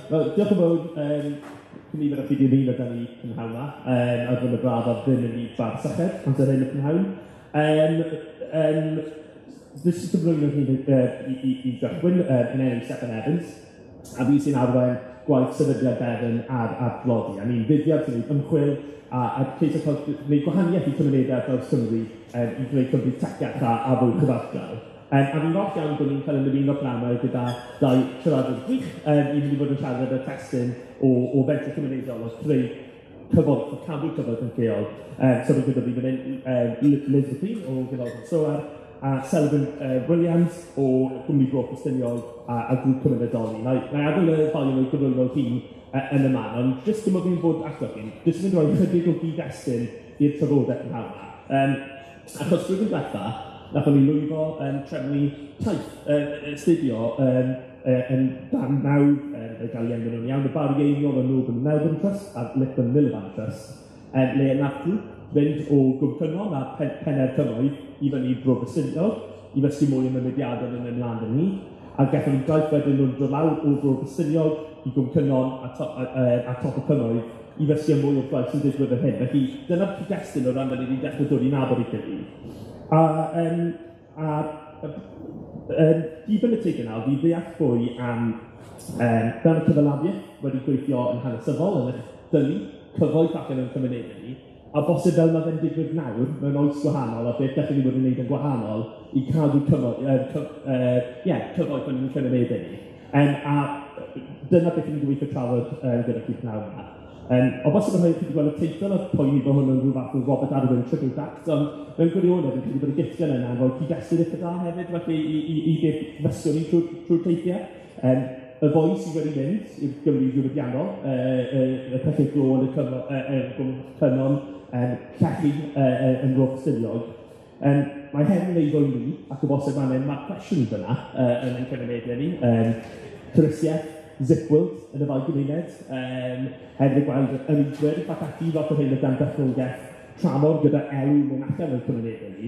Wel, diolch yn fawr cynifer o chi 'di ymuno 'da ni prynhawn 'ma, ar ddiwrnod braf a ddim yn bar syched amser hyn y prynhawn. Jyst i gyflwyno fi i gychwyn, yn enw Steffan Evans, a fi sy'n arwain gwaith Sefydliad Bevan ar dlodi. A ni'n fudiad sy'n gwneud ymchwil a ceisio cael gwneud gwahaniaeth i cymunedau ar draws Cymru i greu Cymru tecach a fwy cyfartal. A fi'n falch iawn bod ni'n cael yn ymuno pnawn 'ma gyda dau siaradwr gwych i mynd i fod yn siarad ar y testun o fentrau cymunedol, o creu cyfoeth, o cadw cyfoeth yn lleol. So mae gyda fi fan hyn Liz McLean o Ganolfan Soar, a Selwyn Williams o Gwmni Bro Ffestiniog a Grŵp Cymunedoli. Na i adael y ddau nhw i gyflwyno hun yn y man, ond jyst dim ond fi'n bod ato chi, jyst yn mynd i roi chydig o gyd-destun i'r trafodaeth pnawn 'ma. Achos blwyddyn diwetha, nathon ni lwyddo trefnu taith astudio yn dan nawdd, gael ei enwi nhw'n iawn, y Barry Einion o Northern Melbourne Trust a'r Lipman Miliband Trust, le nath grŵp fynd o Gwm Cynon a Pennau'r Cymoedd i fyny Bro Ffestiniog, i ddysgu mwy am y mudiadau yn mynd ymlaen 'da ni, a gaethon ni daith wedyn nhw'n dod lawr o Bro Ffestiniog i Gwm Cynon a top y Cymoedd i ddysgu am mwy o'r gwaith sy'n digwydd fan hyn. Felly dyna'r cyd-destun o ran fel ni wedi dechrau dod i nabod ei gilydd. A diben y teithio yna oedd i ddeall fwy am fel y cyfalafiaeth wedi gweithio yn hanesyddol yn eich dynnu cyfoeth allan o'n cymunedau ni, a bosib fel mae fe'n digwydd nawr mewn oes gwahanol, a beth gallwn ni fod yn wneud yn gwahanol i cadw cyfoeth yn ein cymunedau ni. A dyna beth ni'n gobeithio trafod gyda chi pnawn yma. O bosib rhai o chi wedi gweld y teitl a poeni bod hwn yn rhyw fath o Robert Arwen tribute act, ond mewn gwirionedd fi'n credu bod y gytgan yna yn rhoi cyd-destun eitha da hefyd, felly i beth ddysgwn ni trwy'r teithiau. Y boi sydd wedi mynd i'r Gymru ddiwydiannol, y pethau glo yn y Gwm Cynon, llechi yn Bro Ffestiniog. Mae hen yn eiddo i ni, ac o bosib mae'n mark questions yna yn ein cymunedau ni. Twristiaeth, Zip World yn y ddau gymuned, hefyd y gweld yr ymwybwyr, ac ati fath o hyn o dan berchnogaeth tramor gyda elw mewn allan o'r cymunedau ni.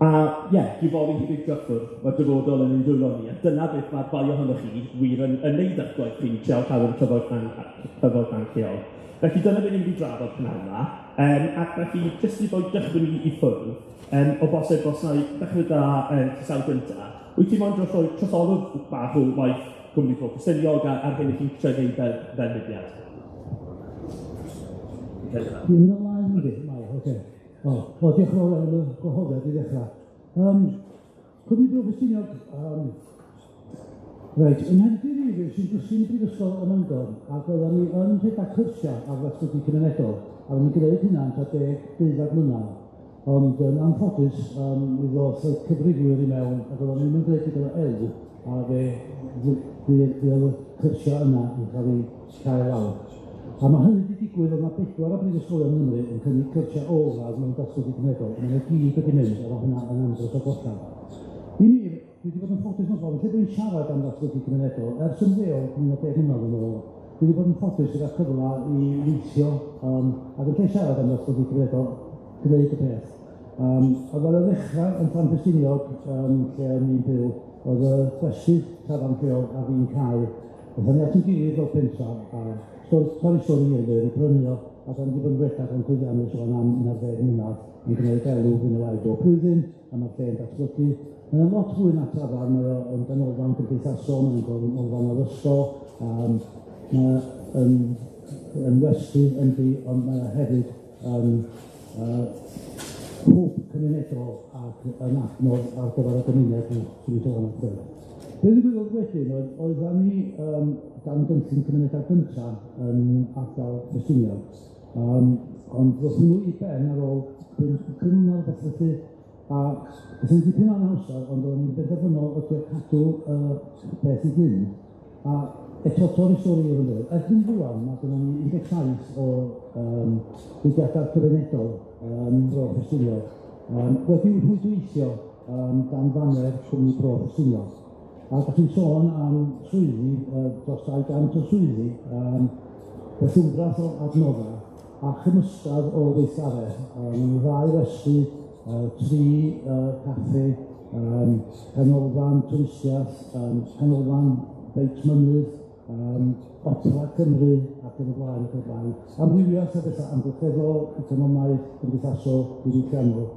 A ie, difory hyd i'r gyffwrdd, mae'r dyfodol yn ein dwylo ni, a dyna beth mae'r ddau ohonoch chi wir yn neud â'ch gwaith chi'n trial cadw'r cyfoeth na'n lleol. Felly dyna beth ni'n mynd i drafod pnawn yma, ac felly jyst i roi dychwyn i ffwrdd, o bosib os na i ddechrau da Tisal gynta, wyt ti moyn dros roi trosolwg bach o waith Cwmni Bro Ffestiniog a'r hyn i chi'n trio neud fel mudiad? Dwi'n mynd ymlaen, yndi? Mae, oce. O, wel, diolch yn fawr am y gwahoddiad i ddechrau. Cwmni Bro Ffestiniog, reit, yn nghefndir i, fe sy'n dysgu yn y Brifysgol ym Mangor, ac oedden ni yn rhedeg cyrsiau ar ddatblygu cymunedol, a oedden ni'n gwneud hynna am tua 10, 12 mlynedd. Ond yn anffodus, mi ddoth y cyfrifwyr i mewn, ac oedden ni'n mynd gwneud digon o elw, a fe fuodd y cyrsiau yna yn cael eu cau lawr. A mae hynny wedi digwydd, oedd 'na 4 o brifysgolion yng Nghymru yn cynnig cyrsiau ôl-radd mewn datblygu cymunedol, a maen nhw gyd wedi mynd, a mae hwnna yn andros o golled. I mi, dwi wedi bod yn ffodus mewn ffordd, yn lle bod fi'n siarad am ddatblygu cymunedol, ers ymddeol mwy na 10 mlynedd yn ôl, dwi wedi bod yn ffodus gyda cyfle i weithio, ac yn lle siarad am ddatblygu cymunedol, gwneud y peth. A fel y ddechrau yn Llanffestiniog, lle o'n i'n byw, oedd y gwesty tafarn lleol a fi'n cau. Aethon ni at ein gilydd fel pentra, a stori stori hir fyr, i brynu o, a da ni wedi bod yn rhedeg o'n llwyddiannus rŵan am 11 mlynedd, yn gwneud elw fwy neu lai bob blwyddyn, a mae'r lle'n datblygu. Mae o'n lot fwy na tafarn, mae o yn ganolfan gymdeithasol, mae'n ganolfan addysgol, mae yn westy yndi, ond mae o hefyd yn hwb cymunedol ac yn adnodd ar gyfer y gymuned sy'n mynd o'n ffyrdd. Be ddigwyddodd wedyn oedd oeddan ni dan gynllun Cymunedau Gynta yn ardal Ffestiniog, ond ddoth hwnnw i ben ar ôl 5 mlynedd fath felly, a gaethon ni dipyn o anhawster, ond oedden ni'n benderfynol o drio cadw y peth i fynd. A eto torri stori i'r ymwyl, erbyn rŵan mae gynnon ni 17 o fudiadau cymunedol Bro Ffestiniog, wedi'u rhwydweithio dan faner Cwmni Bro Ffestiniog. A dach chi'n sôn am swyddi, dros 200 o swyddi, bethwmbrath o adnoddau, a chymysgedd o weithgaredd. Ddau westy, 3 caffi, canolfan twristiaeth, canolfan beics mynydd, Opera Cymru ac yn y blaen ac yn y blaen. Amrywiaeth o bethau amgylcheddol, economaidd, cymdeithasol, diwylliannol.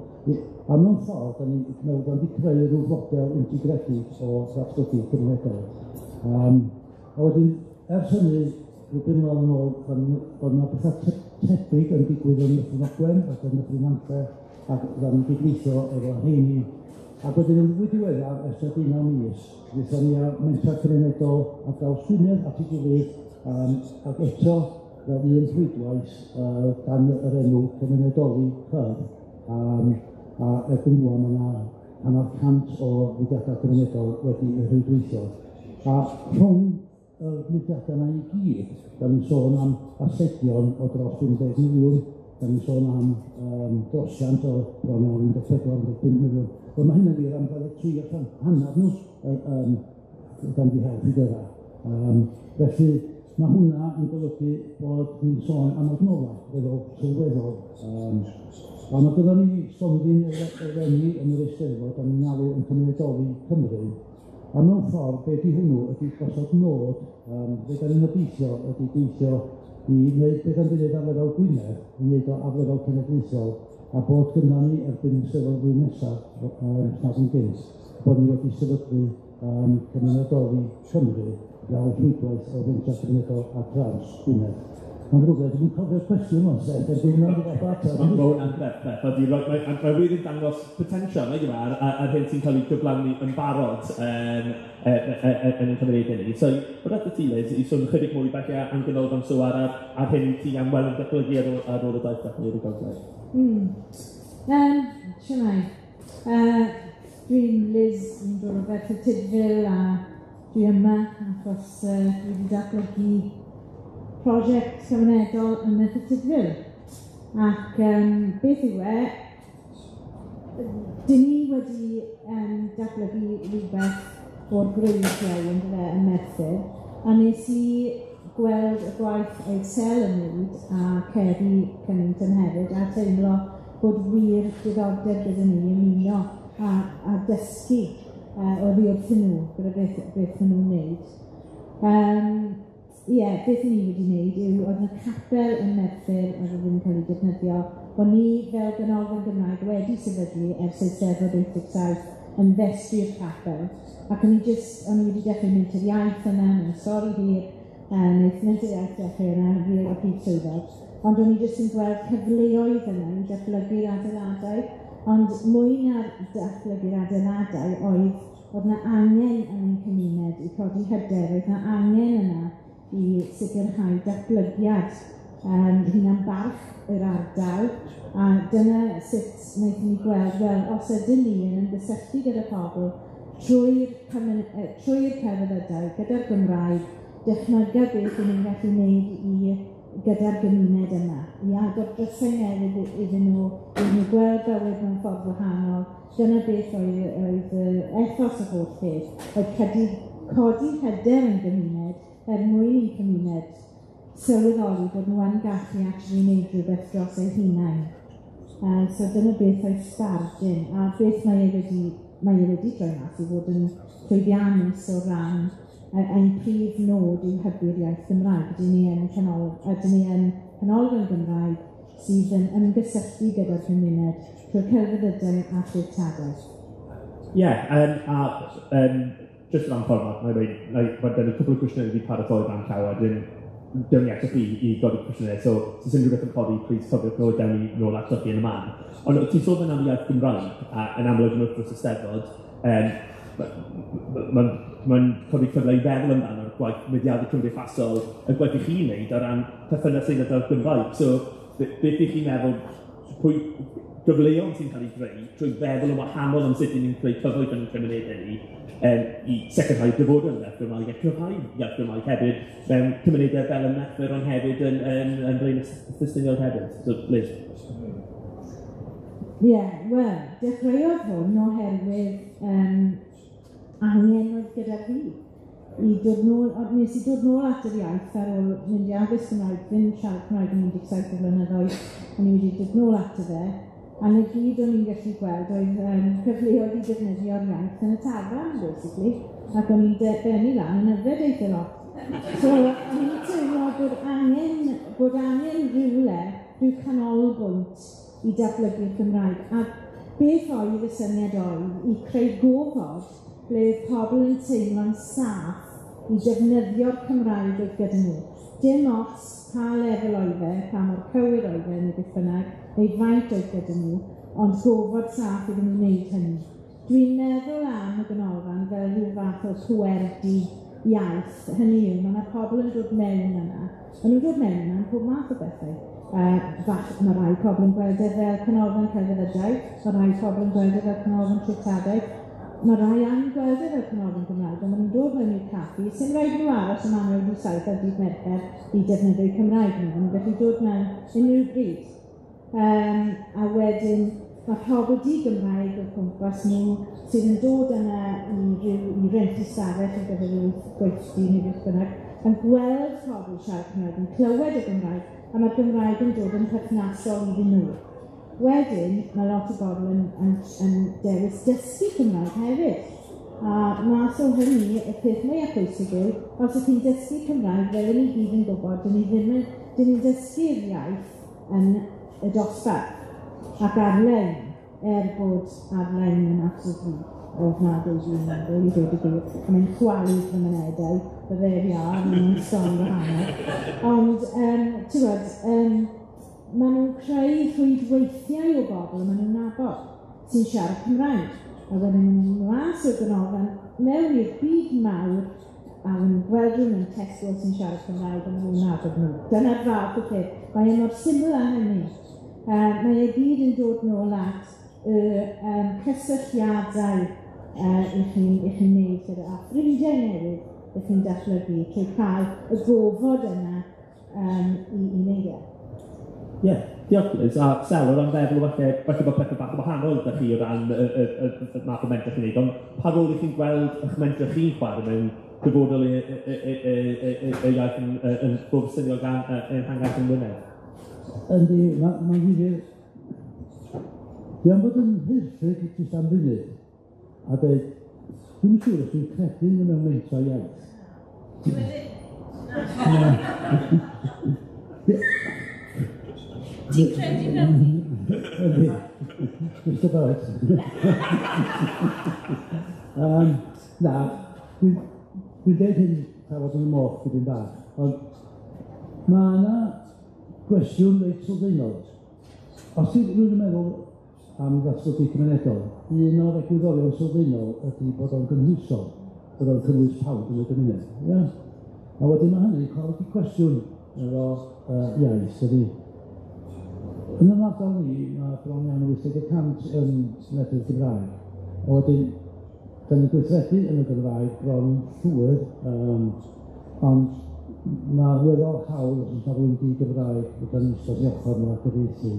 A mewn ffordd, da ni'n meddwl da ni wedi creu rhyw fodel integredig o ddatblygu cymunedol. A wedyn, ers hynny, rhyw bum mlynedd yn ôl, oedd yna bethau tebyg yn digwydd yn Nyffryn Ogwen ac yn Nyffryn Nantlle, ac da ni'n gydweithio efo rheini. Ac wedyn yn fwy diweddar, ers tua 19 mis, ddaethon ni â mentrau cymunedol ar draws Gwynedd at ei gilydd, ac eto fel un rhwydwaith dan yr enw Cymunedoli Hub, a erbyn rŵan ma' 'na 150 o fudiadau cymunedol wedi eu rhwydweithio. A rhwng y mudiadau yna i gyd, da ni'n sôn am asedion o dros 50 miliwn, da ni'n sôn am drosiant o bron iawn 14, 15 miliwn. Wel, mae hynny'n wir am 23 allan hanner nhw dan di help i gyrraedd. Felly, mae hwnna yn golygu bod ni'n sôn am adnoddau weddol sylweddol. A mae gyda ni stondin eleni yn yr Eisteddfod, a ni'n alw yn Cymunedoli Cymru. A mewn ffordd, be di hwnnw ydy gosod nod, be da ni'n obeithio ydy gweithio i wneud beth am wneud ar lefel Gwynedd, i wneud o ar lefel cenedlaethol, a bod gynna ni erbyn Eisteddfod flwyddyn nesaf, os nad yn gynt, bod ni wedi sefydlu Cymunedoli Cymru fel rhwydwaith o fentrau cymunedol ar draws Gwynedd. Mae'n ddrwg gen i, dwi'm yn cofio'r cwestiwn ŵan, Seth, erbyn hynna dwi'n fath o ateb. Mae hwnna'n berffaith. Ydy, mae wir yn dangos potensial, nag yw e, ar hyn sy'n cael ei gyflawni yn barod yn ein cymunedau ni. So, bod at y ti, Liz, i sôn ychydig mwy falle am Ganolfan Soar a'r hyn ti am weld yn datblygu ar ôl y daith bach i'r gogledd. Shwmae. Dwi'n Liz, dwi'n dod o Ferthyr Tydfil a dwi yma achos dwi wedi datblygu prosiect cymunedol yn Merthyr Tydfil. Ac beth yw e, dyn ni wedi datblygu rhywbeth o'r gwreiddiau yndyfe yn Merthyr, a nes i gweld y gwaith oedd Sel yn wneud a Ceri Cunnington hefyd, a teimlo bod wir diddordeb gyda ni ymuno a dysgu oddi wrthyn nhw gyda beth maen nhw'n wneud. Ie, beth ni wedi wneud yw, oedd yna capel yn Merthyr oedd ddim yn cael ei defnyddio, bod ni fel Ganolfan Gymraeg wedi sefydlu ers Eisteddfod 87 yn festri'r capel, ac o'n i wedi dechrau Menter Iaith yna, mewn stori hir, wnaeth Menter Iaith dechrau yna, fi oedd y prif swyddog, ond o'n i jyst yn gweld cyfleoedd yna i datblygu'r adeiladau, ond mwy na'r datblygu'r adeiladau oedd yna angen yn ein cymuned i codi hyder, oedd yna angen yna i sicrhau datblygiad hunan barch yr ardal, a dyna sut wnaethon ni gweld, wel, os ydyn ni yn ymgysylltu gyda pobl trwy'r celfyddydau, gyda'r Gymraeg, dychmyga beth ydyn ni'n gallu wneud i gyda'r gymuned yma, i agor drysau newydd iddyn nhw, iddyn nhw gweld bywyd mewn ffordd wahanol. Dyna beth oedd ethos y holl peth, oedd codi hyder yn gymuned, er mwyn i'n cymuned sylweddoli bod nhw yn gallu actually wneud rhywbeth dros eu hunain. So dyna beth oedd sbardun, a beth mae e wedi droi mas i fod yn llwyddiannus o ran ein prif nod yw hybu'r iaith Gymraeg. Ydyn ni yn Canolfan Gymraeg sydd yn ymgysylltu gyda'r cymuned trwy'r celfyddydau a threftadaeth. Ie, jyst o ran fformat, mae gen i cwpl o cwestiynau wedi paratoi fan llaw, a dyn dewn ni ato chi i godi cwestiynau, so os unrhyw beth yn codi, plis cofiwch nôl, dewn ni nôl ato chi yn y man. Ond ti'n sôn fan am iaith Gymraeg, a yn amlwg yn wrth Eisteddfod, mae'n codi cyfle i feddwl amdano'r gwaith mudiadau cymdeithasol, y gwaith i chi'n wneud o ran perthynas sydd gyda'r Gymraeg. So, beth i chi'n meddwl, pwy gyfleon sy'n cael ei greu trwy feddwl yn wahanol am sut 'y ni'n creu cyfoeth yn ein cymunedau ni, i sicrhau dyfodol yr iaith Gymraeg a cryfhau'r iaith Gymraeg hefyd mewn cymunedau fel y Merthyr, ond hefyd yn Blaenau Ffestiniog hefyd. So, Liz. Ie, wel, dechreuodd hwn oherwydd angen oedd gyda fi i dod nôl, nes i dod nôl at yr iaith ar ôl mynd i addysg Gymraeg, ddim siarad Cymraeg yn 17 o flynyddoedd, o'n i wedi dod nôl ato fe, a 'na gyd o'n i'n gallu gweld oedd cyfleoedd i defnyddio'r iaith yn y tafarn, basically, ac o'n i'n bennu lan yn yfed eitha lot. So, rhyw canolbwynt i datblygu'r Gymraeg. A beth oedd y syniad oedd i creu gofod ble oedd pobl yn teimlo'n saff i defnyddio'r Cymraeg oedd gyda nhw. Dim ots pa lefel oedd e, pa mor cywir oedd e, neu beth bynnag, neu faint oedd gyda nhw, ond gofod saff iddyn nhw wneud hynny. Dwi'n meddwl am y ganolfan fel rhyw fath o pwerdy iaith, hynny yw, mae yna pobl yn dod mewn yna. Maen nhw'n dod mewn yna am pob math o bethau. Mae rai pobl yn gweld e fel canolfan celfyddydau, mae rai pobl yn gweld e fel canolfan treftadaeth, mae rai yn gweld e fel canolfan Gymraeg, ond maen nhw'n dod mewn i'r caffi, sy'n rhaid nhw aros am 6:30 ar dydd Mercher i defnyddio'u Cymraeg nhw, maen nhw'n gallu dod mewn unrhyw bryd. A wedyn mae pobl di-Gymraeg o cwmpas nhw sydd yn dod yna i rentu stafell ar gyfer rhyw gweithdy neu beth bynnag, yn gweld pobl siarad Cymraeg, yn clywed y Gymraeg, a mae'r Gymraeg yn dod yn perthnasol iddyn nhw. Wedyn, mae lot o bobl yn dewis dysgu Cymraeg hefyd. A mas o hynny, y peth mwyaf pwysig yw, os ydych chi'n dysgu Cymraeg, fel ni gyd yn gwybod, dyn ni ddim yn, dyn ni'n dysgu'r iaith yn y dosbarth ac ar-lein, er bod ar-lein yn absolutely ofnadwy, dwi'n meddwl, i ddweud y gwir. A mae'n chwalu cymunedau, but there we are, mae'n stori wahanol. Ond, ti'n gwybod, maen nhw'n creu rhwydweithiau o bobl maen nhw'n nabod sy'n siarad Cymraeg. A wedyn maen nhw'n mas o'r ganolfan mewn i'r byd mawr, a maen nhw'n gweld rhywun yn Tesco sy'n siarad Cymraeg a maen nhw'n nabod nhw. Dyna'r fath o peth. Mae e mor syml â hynny. Mae e gyd yn dod nôl at y cysylltiadau i chi'n wneud gyda a ffrindiau newydd i chi'n datblygu trwy cael y gofod yna i wneud e. Ie, diolch Liz. A Sel, o ran feddwl falle bod pethau bach yn wahanol ydych chi o ran y math o menter chi'n wneud, ond pa rôl ych chi'n gweld eich menter chi'n chwarae mewn dyfodol y iaith yn broffesiynol gan ehangach yng Ngwynedd? Yndi, mae'n ddifyr. Dwi am fod yn hyrffig jyst am funud a dweud, dwi'm yn siŵr os dwi'n credu mewn mentrau iaith. Dwi ddim. Ti'n credu mewn fi? Yndi. Just about. Na, dwi'n dweud hyn tra fod yn y moch dipyn bach, ond mae yna gwestiwn reit sylfaenol. Os ti'n rhywun yn meddwl am ddatblygu cymunedol, un o'r egwyddorion sylfaenol ydy bod o'n gynhwysol, bod o'n cynnwys pawb yn y gymuned. Ia? A wedyn mae hynny'n codi cwestiwn efo iaith ydy. Yn yr ardal ni, mae bron iawn 80% yn medru'r Gymraeg. A wedyn, da ni'n gweithredu yn y Gymraeg bron llwyr, ond mae weddol hawdd os oes 'na rywun di-Gymraeg, fod yn eistedd i ochr nhw a gyfieithu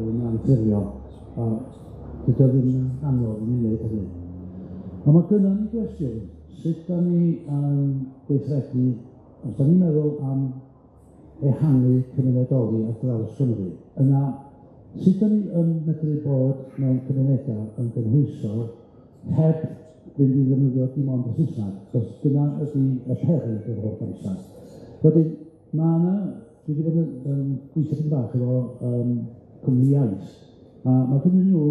yn anffurfiol, a dydy o ddim yn anodd i ni wneud hynny. Ond mae gynnon ni gwestiwn, sut da ni yn gweithredu, os da ni'n meddwl am ehangu cymunedoli ar draws Cymru, yna sut da ni yn medru bod mewn cymunedau yn gynhwysol heb fynd i ddefnyddio dim ond y Saesneg, achos dyna ydy y peryg yr holl amser. Wedyn, mae yna, dwi wedi bod yn gweithio tipyn bach efo cwmni iaith, a mae gennyn nhw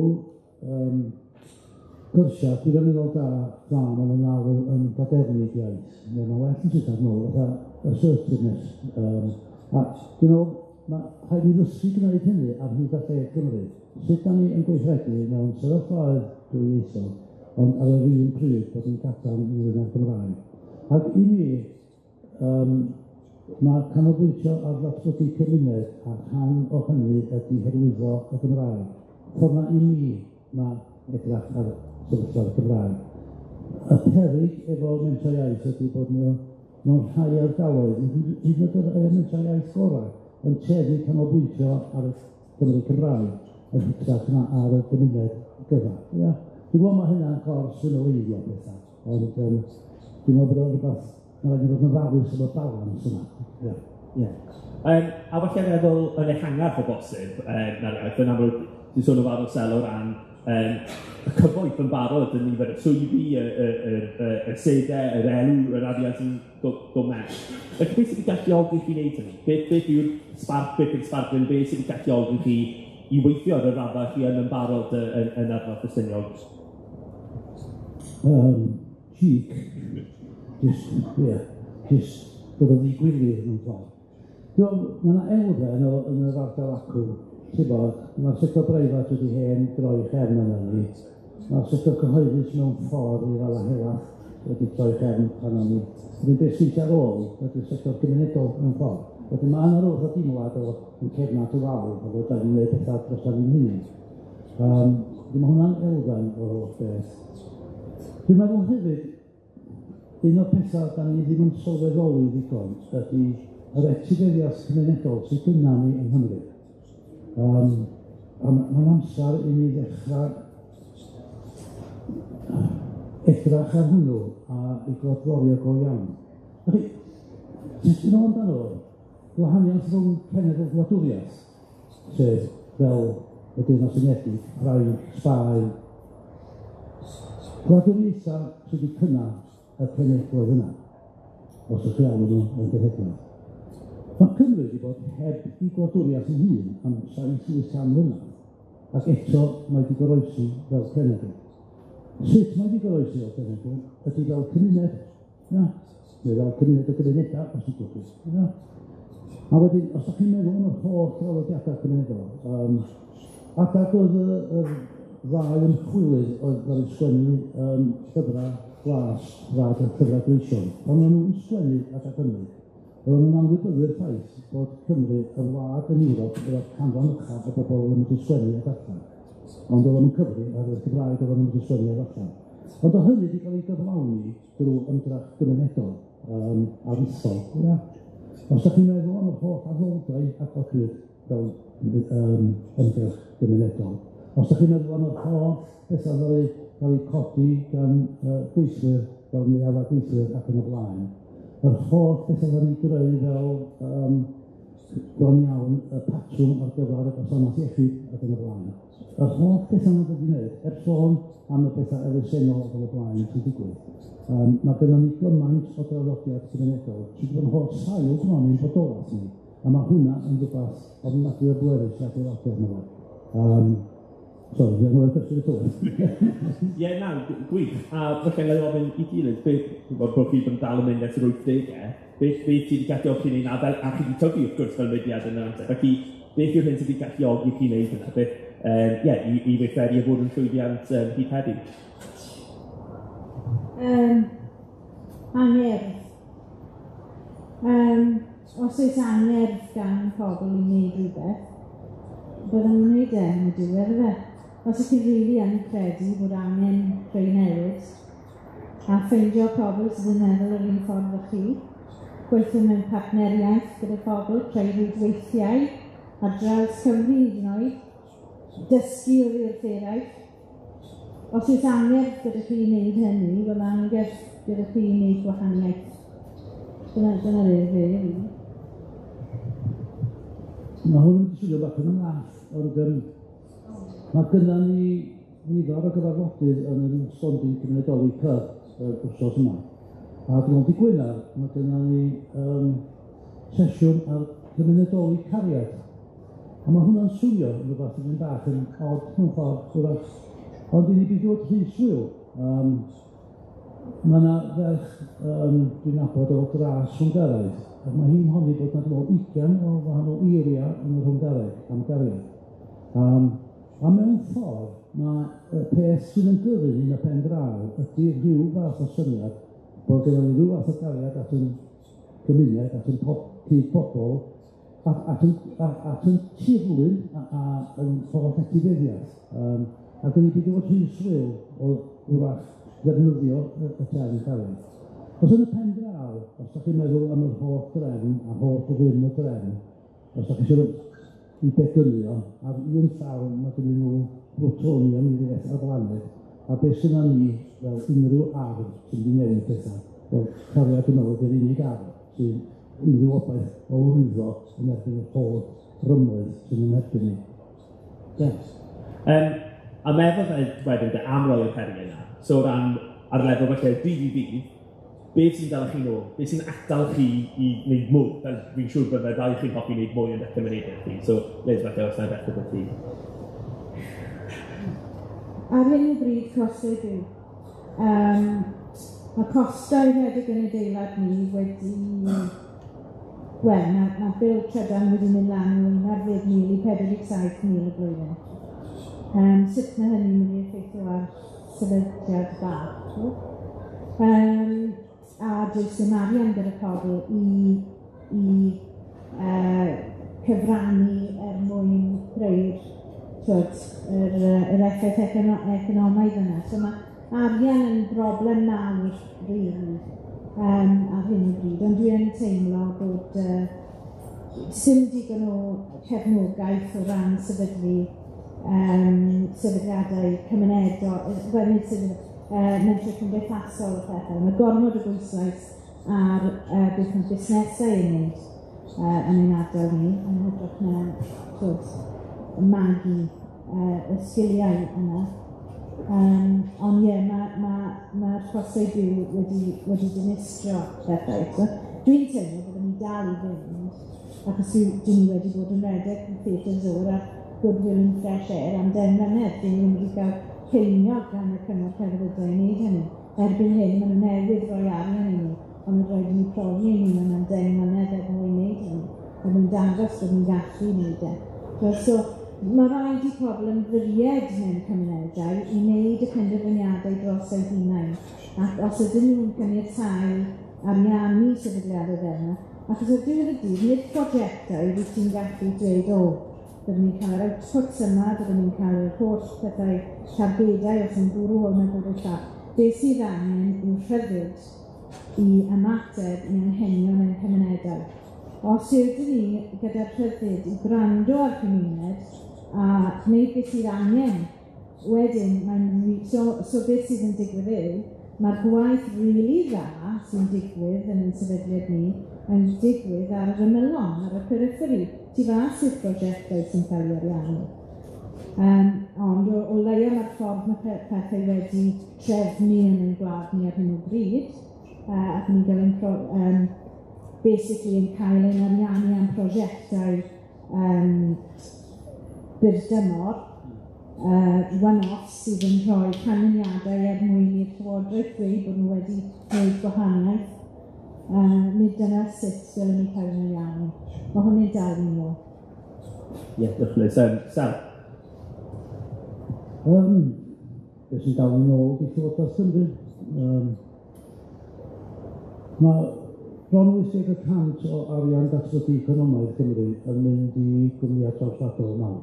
gyrsiau gwirioneddol da, maen nhw'n alw yn gadernid iaith, neu mae'n well yn Saesneg nôl, fatha assertiveness. A dwi'n meddwl, mae rhaid i ddysgu gwneud hynny ar hyd a lled Cymru. Sut da ni yn gweithredu mewn sefyllfaoedd dwyieithog, ond ar yr un pryd bod yn gadarn ynglyn â'r Gymraeg. Ac i mi, mae canolbwyntio ar ddatblygu cymuned a rhan o hynny ydy hyrwyddo y Gymraeg. Ffordd na i mi mae edrych ar sefyllfa'r Gymraeg. Y peryg efo mentrau iaith ydy bod nhw mewn rhai ardaloedd, hyd yn oed y mentrau iaith gorau, yn tueddu canolbwyntio ar y Gymru Cymraeg yn hytrach na ar y gymuned gyfa. Ia? Dwi'n gwybod mae hynna'n cor symleiddio pethau, ond dwi'n meddwl bod o'n rhywbeth, mae'n rhaid i fod yn ofalus efo balans yna. Ie. Ie. A falle feddwl yn ehangach o bosib, na'r iaith, yn amlwg, ti'n sôn o farw Sel o ran y cyfoeth yn barod yn nifer y swyddi, y sedau, yr elw, yr arian sy'n dod mewn. Felly beth sydd wedi galluogi chi wneud hynny? Beth yw'r sbarc, beth yw'r sbardun, beth sydd wedi galluogi chi i weithio ar y raddau chi yn barod yn ardal Ffestiniog? Cheek. Just, yeah, just bod o'n ddigwyddiad mewn ffordd. Mae yna elfen yn yr ardal acw, ti'n bod, mae'r sector breifat wedi hen droi chefn arno ni. Mae'r sector cyhoeddus mewn ffordd i ddala helaeth wedi troi chefn arno ni. Wedyn beth sy'n ar ôl ydy'r sector gymunedol mewn ffordd. Wedyn mae yna rywbeth o deimlad o yn cefn at y wal, a bod da ni'n gwneud pethau dros ni'n hunain. Wedyn mae hwnna'n elfen o'r holl beth. Dwi'n meddwl hefyd, un o'r pethau da ni ddim yn sylweddoli ddigon ydy yr etifeddiaeth cymunedol sydd gynna ni yng Nghymru. A mae'n amser i ni ddechrau edrach ar hwnnw a i glodforio go iawn. Felly, jyst yn ôl amdano fo, gwahaniaeth rhwng cenedl gwladwriaeth, sef fel y Deyrnas Unedig, Ffrainc, Sbaen, gwladwriaethau sydd wedi cynnal y cenedloedd yna, os ydych chi alw nhw yn genhedloedd. Mae Cymru wedi bod heb ei gwladwriaeth ei hun am 700 mlynedd, ac eto mae wedi goroesi fel cenedl. Sut mae wedi goroesi fel cenedl ydy fel cymuned, ia, neu fel cymuned o gymunedau, os ydych chi, ia. A wedyn, os ydych chi'n meddwl am yr holl draddodiadau cymunedol, adag oedd yr ddau ymchwilydd oedd wedi sgwennu llyfrau glas, rhag y llyfrau gleision, pan o'n nhw'n sgwennu adag hynny, oedden nhw'n anwybyddu'r ffaith bod Cymru, y wlad yn Ewrop, efo'r canran uchaf o bobl oedd yn medru sgwennu a darllen. Ond oedden nhw'n cyfri oherwydd Cymraeg oedden nhw'n medru sgwennu a darllen. Ond o hynny wedi cael ei gyflawni drwy ymdrech gymunedol aruthrol. Ia. Os ydych chi'n meddwl am yr holl addoldai a godwyd fel ymgyrch gymunedol, os ydych chi'n meddwl am yr holl bethau oedd cael eu codi gan gweithwyr fel neuaddau gweithwyr ac yn y blaen, yr holl bethau oedd eu greu fel bron iawn y patrwm ar gyfer y gwasanaeth iechyd ac yn y blaen. Yr holl bethau oedd wedi gwneud, heb sôn am y bethau elusennol ac yn y blaen sy'n digwydd. Mae gynnon ni gymaint o draddodiad cymunedol sydd wedi bod yn holl sail bron i'n bodolaeth ni, a mae hwnna yn rhywbeth ofnadwy o bwerus i adeiladu arno fo. Sori, dwi'n rhoi cwestiwn i Thomas. Ie, na, gwych. A falle na i ofyn i gilydd, beth, bod chi bod yn dal yn mynd ers yr 80au, beth sydd wedi galluogi chi wneud na, a chi wedi tyfu wrth gwrs fel mudiad yn yr amser. Felly, beth yw'r hyn sydd wedi galluogi chi wneud hynna? Beth, ie, i weithredu a bod yn llwyddiant hyd heddiw? Angerdd. Os oes angerdd gan pobl i wneud rhywbeth, bydden nhw'n wneud e yn y diwedd efe. Os ydych chi'n rili yn credu bod angen creu newid, a ffeindio pobl sydd yn meddwl yr un ffordd â chi, gweithio mewn partneriaeth gyda pobl, creu rhwydweithiau ar draws Cymru hyd yn oed, dysgu oddi wrth eraill. Os oes angerdd gyda chi i wneud hynny, wel angerdd gyda chi i wneud gwahaniaeth. Dyna fe, fi. Mae hwn yn swnio bach yn ymlath, ond mae gynna ni nifer o gyfarfodydd yn yr stondin cymunedoli cyf yr wsos yma. A dwi'n meddwl Gwener, mae gynna ni sesiwn ar cymunedoli cariad. A mae hwnna'n swnio yn rhywbeth yn bach yn od mewn ffordd, wrach. Ond i ni beidio bod rhy swil. Mae yna ferch dwi'n nabod o dras Hwngaraidd, ac mae hi'n honni bod yna dwi'n meddwl 20 o wahanol eiriau yn yr Hwngareg am gariad. A mewn ffordd, mae y peth sydd yn gyrru ni yn y pen draw ydy rhyw fath o syniad bod gennym ni rhyw fath o gariad at yn gymuned, at yn cyd pobl, at yn tirlun a yn holl etifeddiaeth. A dyn ni beidio bod rhy swil o wrach ddefnyddio y term cariad. Os yn y pen draw, os ydych chi'n meddwl am yr holl drefn a holl rym y drefn, os ydych chi eisiau i begynnu o, ar un llaw mae gennyn nhw plutonium i ddeall ar blaned, a beth sydd â ni fel unrhyw arf sy'n mynd i newid pethau, wel, cariad dwi'n meddwl ydy'r unig arf sy'n unrhyw obaith o lwyddo yn erbyn yr holl rymoedd sy'n yn erbyn ni. Yes. A meddwl fe wedyn de, am roi o'r heriau yna, so o ran ar lefel falle dydd i ddydd, beth sy'n dal chi nôl? Beth sy'n atal chi i wneud mwy? Fel fi'n siŵr byddai ddau chi'n hoffi wneud mwy yn eich cymunedau chi. So, Liz, falle os yna ddechrau gyda ti. Ar hyn o bryd, costau byw. Mae costau rhedeg yn adeilad ni wedi... Wel, ma' bil trydan wedi mynd lan o 11,000 i 47,000 y blwyddyn. Sut mae hynny'n mynd i effeithio ar sefydliad bach? A does dim arian gyda pobl i cyfrannu er mwyn creu'r yr effaith economaidd yna. So mae arian yn broblem mawr, rili, ar hyn o bryd, ond dwi yn teimlo bod sim digon o cefnogaeth o ran sefydlu sefydliadau cymunedol, wel nid sefydliadau, mentrau cymdeithasol a phethau. Mae gormod o bwyslais ar beth mae busnesau yn wneud yn ein ardal ni, yn hytrach na magu y sgiliau yna. Ond ie, mae'r costau byw wedi dinistrio pethau. So, dwi'n teimlo bod ni'n dal i fynd, achos dwi ni wedi bod yn rhedeg yn Theatr Zo'r a Goodwill and Fresh Air am 10 mlynedd. Dwi ddim wedi cael ceiniog gan y Cyngor Celfyddydau i wneud hynny. Erbyn hyn, maen nhw newydd roi arian i ni, ond mae'n rhaid i ni profi ein hunain am 10 mlynedd er mwyn wneud hynny. Er mwyn dangos bod ni'n gallu wneud e. So, mae rhaid i pobl ymddiried mewn cymunedau i wneud y penderfyniadau dros eu hunain. Ac os ydyn nhw'n caniatáu ariannu sefydliadau fel yna, achos ar diwedd y dydd, nid prosiectau wyt ti'n gallu dweud, o, byddwn ni'n cael yr outputs yma, byddwn ni'n cael yr holl pethau targedau os yn bwrw hwn a bwrw'r llall. Beth sydd angen yw rhyddid i ymateb i anghenion ein cymunedau. Os ydyn ni gyda'r rhyddid i gwrando ar cymuned a gwneud beth sydd angen, wedyn mae'n so beth sydd yn digwydd yw, mae'r gwaith rili dda sy'n digwydd yn ein sefydliad ni yn digwydd ar yr ymylon, ar y perifferi, tu fas i'r prosiectau sy'n cael ei ariannu. Ond o leia mae'r ffordd mae pethau wedi trefnu yn ein gwlad ni ar hyn o bryd, ac ni'n cael ein basically yn cael ein ariannu am prosiectau byrdymor, one-off sydd yn rhoi canlyniadau er mwyn i'r Llywodraeth dweud bod nhw wedi gwneud gwahaniaeth. Nid dyna sut dylen ni cael ein ariannu. Mae hwnna'n dal i nôl. Ie, diolch Liz. Sel? Beth sy'n dal i nôl di Llywodraeth Cymru. Mae bron 80% o arian datblygu economaidd Cymru yn mynd i gwmnïau trawswladol mawr.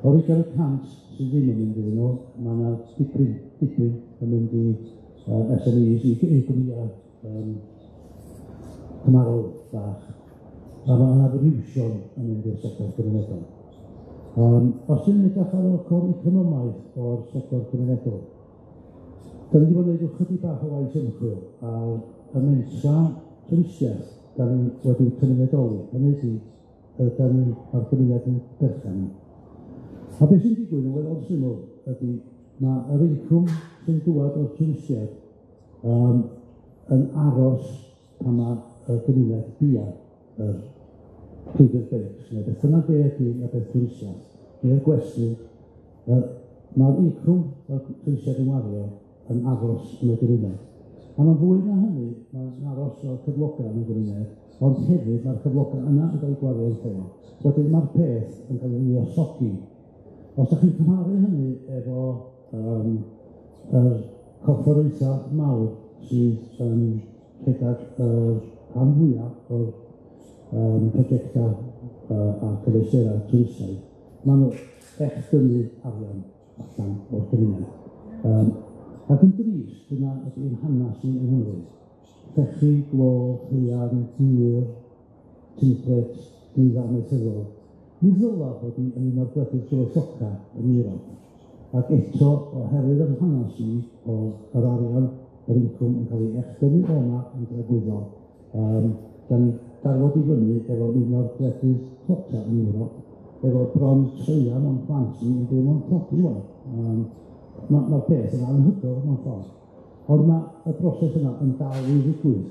O'r 20% sydd ddim yn mynd iddyn nhw, mae yna dipyn yn mynd i SMEs, i gwmnïau cymharol bach. A mae yna friwsion yn mynd i'r sector cymunedol. Os ydyn ni'n edrych ar yr ochr economaidd o'r sector cymunedol, da ni wedi bod yn gwneud ychydig bach o waith ymchwil ar y mentra twristiaeth da ni wedi cymunedoli. Hynny ydi, da ni a'r gymuned yn berchen. A beth sy'n digwydd yn weddol syml ydy mae yr incwm sy'n dŵad o'r twristiaeth yn aros pan mae y gymuned bia yr llwybr beics, neu beth bynnag be ydy y beth twristiaeth, neu'r gwesty, mae'r incwm o'r twristiaeth yn wario yn aros yn y gymuned. A mae'n fwy na hynny, mae'n aros o'r cyflogau yn y gymuned, ond hefyd mae'r cyflogau yna yn cael eu gwario yn lleol. Wedyn mae'r peth yn cael ei luosogi. Os ydych chi'n cymharu hynny efo yr corfforaethau mawr sydd yn rhedeg y rhan fwyaf o'r prosiectau a cyfleusterau twristaidd, maen nhw echdynnu arian allan o'r gymuned. Ac yn drist, dyna ydy'n hanes ni yng Nghymru. Llechi, glo, haearn, dur, tinplate, nwyddau amaethyddol. Mi ddyla bod ni yn un o'r gwledydd gyfoethoca yn Ewrop. Ac eto, oherwydd yr hanes ni o yr arian, yr incwm yn cael ei echdynnu o yma yn dragwyddol, da ni darfod i fyny efo un o'r gwledydd tlota yn Ewrop, efo bron traean o'n plant ni yn byw mewn tlodi ŵan. Ma'r peth yn anhygoel mewn ffordd. Ond ma' y broses yna yn dal i ddigwydd.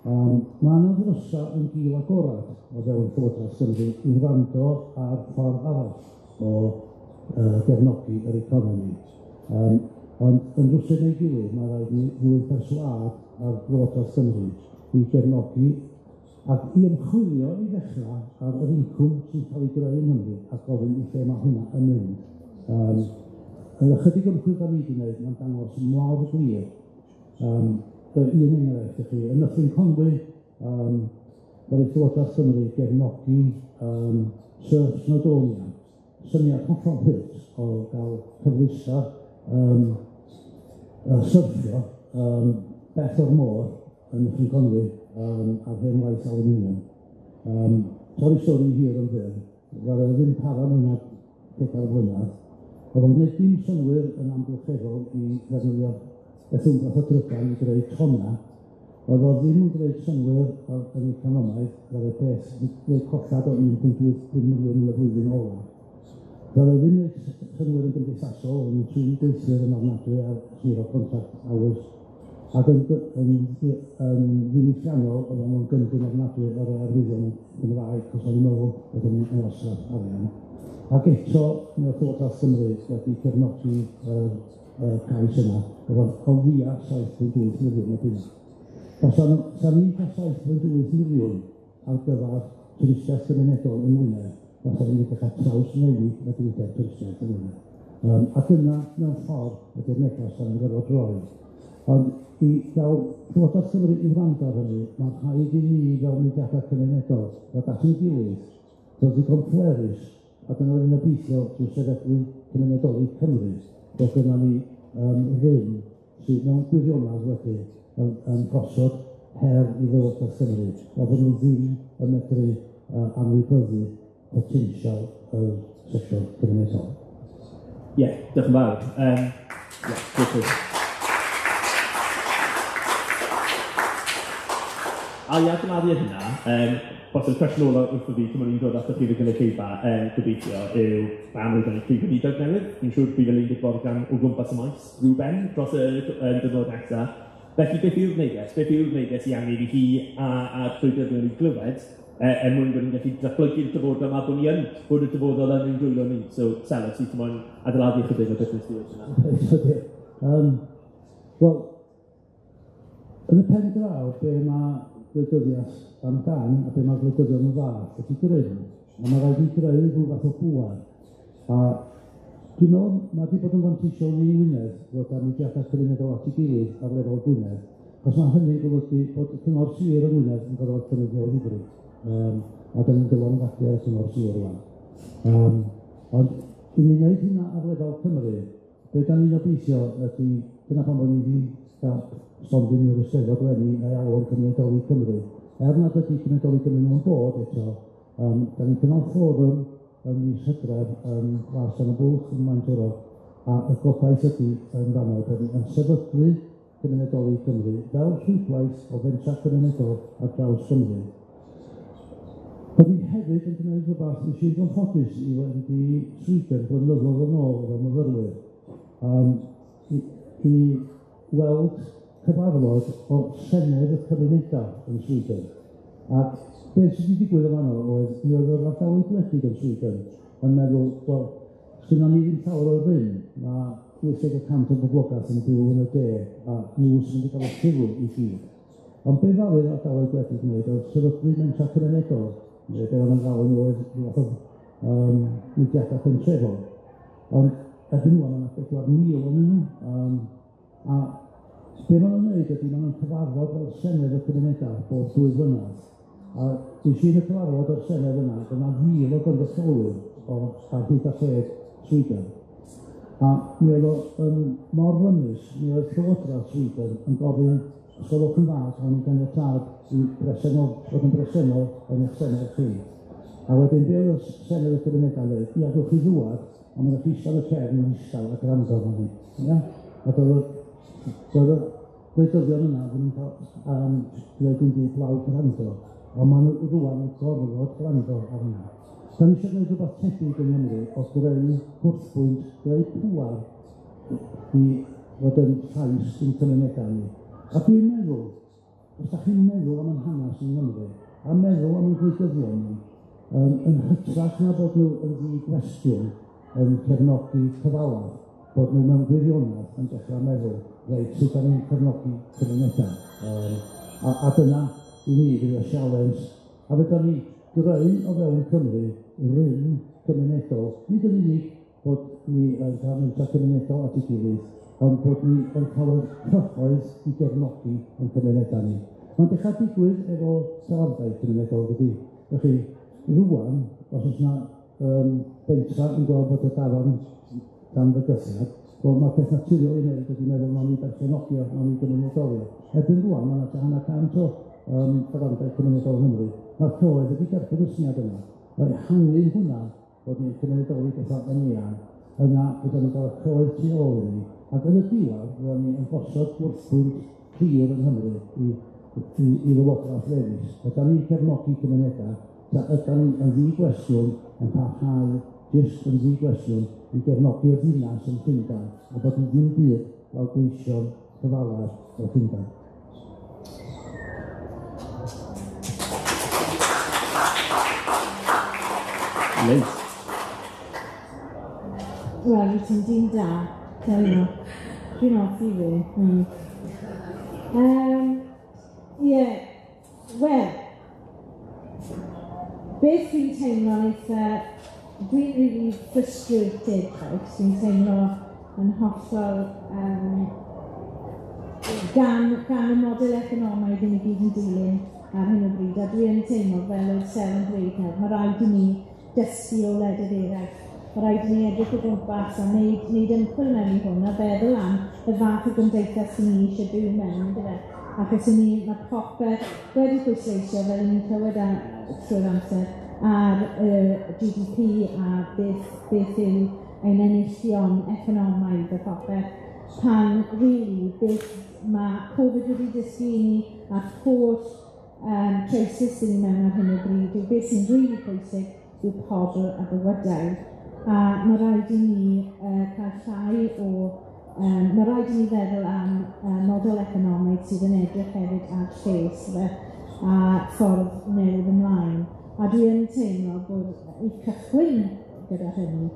Ma' 'na ddrysa yn gul agorad o fewn Llywodraeth Cymru i wrando ar ffordd arall o gefnogi yr economi. Ond yn rywsut neu gilydd, ma' raid ni ddwyn perswâd ar Lywodraeth Cymru i gefnogi ac i ymchwilio i ddechrau ar yr incwm sy'n cael ei greu yng Nghymru a gofyn i lle mae hwnna yn mynd. Yn ychydig ymchwil da ni wedi gwneud, mae'n dangos mor glir. Un enghraifft i chi, yn Nyffryn Conwy, ddaru Llywodraeth Cymru gefnogi Surf Snowdonia, syniad hollol hurt o gael cyfleuster syrffio bell o'r môr yn Nyffryn Conwy ar hen waith aluminium. Torri stori hir yn fyr, ddaru o ddim para mwy na 4 blynedd. Oedd o'n gwneud dim synnwyr yn amgylcheddol i ddefnyddio beth o drydan i greu tonna. Oedd o ddim yn gwneud synnwyr yn economaidd, ddaru peth gwneud collad o 1.8 miliwn yn y flwyddyn ola. Ddaru ddim gwneud synnwyr yn gymdeithasol, oedd yn trin gweithwyr yn ofnadwy ar zero contract hours. Ac yn ddiwylliannol, oedd o'n gyndyn ofnadwy o'r arwyddion Gymraeg, cos o'n i'n meddwl bod o'n yn wastraff arian. Ac eto, mi oedd Llywodraeth Cymru wedi cefnogi y cais yna, efo o leia 7.8 miliwn o bunna. Sa ni'n cael 7.8 miliwn ar gyfer twristiaeth gymunedol yng Ngwynedd, fasa ni'n wedi cael trawsnewid y diwydiant twristiaeth yng Ngwynedd. A dyna, mewn ffordd, ydy'r neges da ni'n gorfod roi. Ond i gael Llywodraeth Cymru i wrando ar hynny, mae'n rhaid i ni fel mudiadau cymunedol ddod at ein gilydd, dod ddigon pwerus, a dyna ni'n obeithio drwy sefydlu Cymunedoli Cymru, bod gynnon ni rym sydd mewn gwirionedd wedyn yn gosod her i Lywodraeth Cymru, fel bod nhw ddim yn medru anwybyddu potensial y sector cymunedol. Ie, diolch yn fawr. Ie, diolch. A i adeiladu ar hynna, bosib y cwestiwn ola wrtho fi, cymryd i'n dod atoch chi fy gynulleidfa, gobeithio, yw pam rwy'n gwneud prif weinidog newydd. Fi'n siŵr bydd Eluned Morgan o gwmpas y maes rhywben dros y diwrnod nesaf. Felly, beth yw'r neges? Beth yw'r neges i angen i hi a'r llwybr mewn i glywed er mwyn bod ni'n gallu datblygu'r dyfodol yma, bod ni yn, bod y dyfodol yn ein dwylo ni. So, Sel, os ti'n moyn adeiladu ychydig o beth nes di yna. Wel, yn y pen draw, be mae gwleidyddiaeth amdan a be mae gwleidyddion yn dda ydy grym. A mae rhaid i greu rhyw fath o bŵer. A dwi'n meddwl mae wedi bod yn fanteisiol i Wynedd fod â mudiadau cymunedol at ei gilydd ar lefel Gwynedd, achos mae hynny'n golygu bod y Cyngor Sir yng Ngwynedd yn gorfod cymryd o ddifri. A da ni'n dylanwadu ar y Cyngor Sir rŵan. Ond i ni wneud hynna ar lefel Cymru, be da ni'n obeithio ydy, dyna pam bod ni wedi cael stondin yr Eisteddfod eleni a'i alw'n Cymunedoli Cymru. Er nad ydy Cymunedoli Cymru mewn bod eto, da ni'n cynnal fforwm ym mis Hydref yn Glas yn y Bwlch yn Maentwrog, a y gobaith ydy yn fanno bod ni yn sefydlu Cymunedoli Cymru fel rhwydwaith o fentrau cymunedol ar draws Cymru. Bod ni hefyd yn gwneud rhywbeth nes i fod yn ffodus i fynd i Sweden blynyddoedd yn ôl efo myfyrwyr, i weld cyfarfod o Senedd y Cymunedau yn Sweden. Ac beth sydd wedi digwydd yn fanno oedd, mi oedd yr ardaloedd gwledig yn Sweden yn meddwl, wel, sgynnon ni ddim llawer o'r rym, mae 80% o'r boblogaeth yn byw yn y de, a nhw sy'n mynd i gael y sylw i gyd. Ond be ddaru'r ardaloedd gwledig wneud oedd sefydlu mentrau cymunedol, neu be oedd yn galw nhw oedd rhyw fath o mudiadau pentrefol. Ond erbyn ŵan, mae 'na 4,000 ohonyn nhw, a be maen nhw'n wneud ydy, maen nhw'n cyfarfod fel Senedd y Cymunedau bob 2 flynedd. A nes i yn y cyfarfod o'r Senedd yna, dyna 1,000 o gynrychiolwyr o ar hyd a lled Sweden. A mi oedd o yn mor rymus, mi oedd Llywodraeth Sweden yn gofyn, os gwelwch yn dda, cawn ni ganiatâd i bresennol, fod yn bresennol yn eich Senedd chi. A wedyn be oedd y Senedd y Cymunedau'n dweud, ia, gewch chi ddŵad, ond mae'n rhaid eistedd yn y cefn yn isel a gwrando arno ni. Ia? A doedd y gwleidyddion yna ddim yn cael dweud dim byd blawd gwrando, ond maen nhw rŵan yn gorfod gwrando ar hynna. Da ni eisiau gwneud rhywbeth tebyg yng Nghymru o greu gwrthbwynt, greu pŵar i fod yn llais i'n cymunedau ni. A dwi'n meddwl, os da chi'n meddwl am ein hanes yng Nghymru, a meddwl am ein gwleidyddion ni, yn hytrach na bod nhw yn ddi-gwestiwn yn cefnogi cyfalaf, bod nhw mewn gwirionedd yn dechrau meddwl, reit, sut da ni'n cefnogi cymunedau. A dyna i ni fydd y sialens. A fedra ni greu o fewn Cymru rym cymunedol, nid yn unig bod ni yn cael mentrau cymunedol at ei gilydd, ond bod ni yn cael y cyhoedd i gefnogi ein cymunedau ni. Mae'n dechrau digwydd efo tafarndai cymunedol, dydy. Felly, rŵan, os oes 'na bentra yn gweld bod y dafarn dan fygythiad, wel, mae'r peth naturiol i wneud ydy meddwl nawn ni berchenogi o, nawn ni gymunedoli o. Erbyn rŵan, mae 'na tua 150 o tafarndai cymunedol yng Nghymru. Mae'r cyhoedd wedi derbyn y syniad yna. Mae ehangu hwnna, bod ni'n cymunedoli pethau yn eang, yna fyddan ni'n cael y cyhoedd tu ôl i ni, ac yn y diwedd fyddan ni yn gosod gwrthbwynt clir yng Nghymru i Lywodraeth Lewis. Ydan ni'n cefnogi cymunedau, ta ydan ni yn ddi-gwestiwn yn parhau jyst yn ddi-gwestiwn i gefnogi'r ddinas yn Llundain, a bod ni ddim byd fel gweision cyfalaf o Llundain. Liz. Wel, wyt ti'n dyn da. Joio. Dwi'n hoffi fi. Ie, wel, beth dwi'n teimlo'n eitha, dwi'n really frustrated, right? Dwi'n teimlo yn hollol gan y model economaidd i ni gyd yn dilyn ar hyn o bryd, a dwi yn teimlo fel oedd Sel yn dweud nawr, mae rhaid i ni dysgu o wledydd eraill. Mae rhaid i ni edrych o gwmpas a wneud ymchwil mewn i hwn a feddwl am y fath o gymdeithas sy'n ni eisiau byw mewn, yndyfe? Achos i ni, mae popeth wedi pwysleisio, fel ni'n clywed trwy'r amser, ar y GDP a beth yw ein enillion economaidd a popeth, pan really beth mae Covid wedi dysgu i ni a'r holl crisis sy'n ni mewn ar hyn o bryd yw beth sy'n really pwysig yw pobl a bywydau. A mae rhaid i ni cael llai o... mae rhaid i ni feddwl am model economaidd sydd yn edrych hefyd ar lles a ffordd newydd ymlaen. A dwi yn teimlo bod i cychwyn gyda hynny,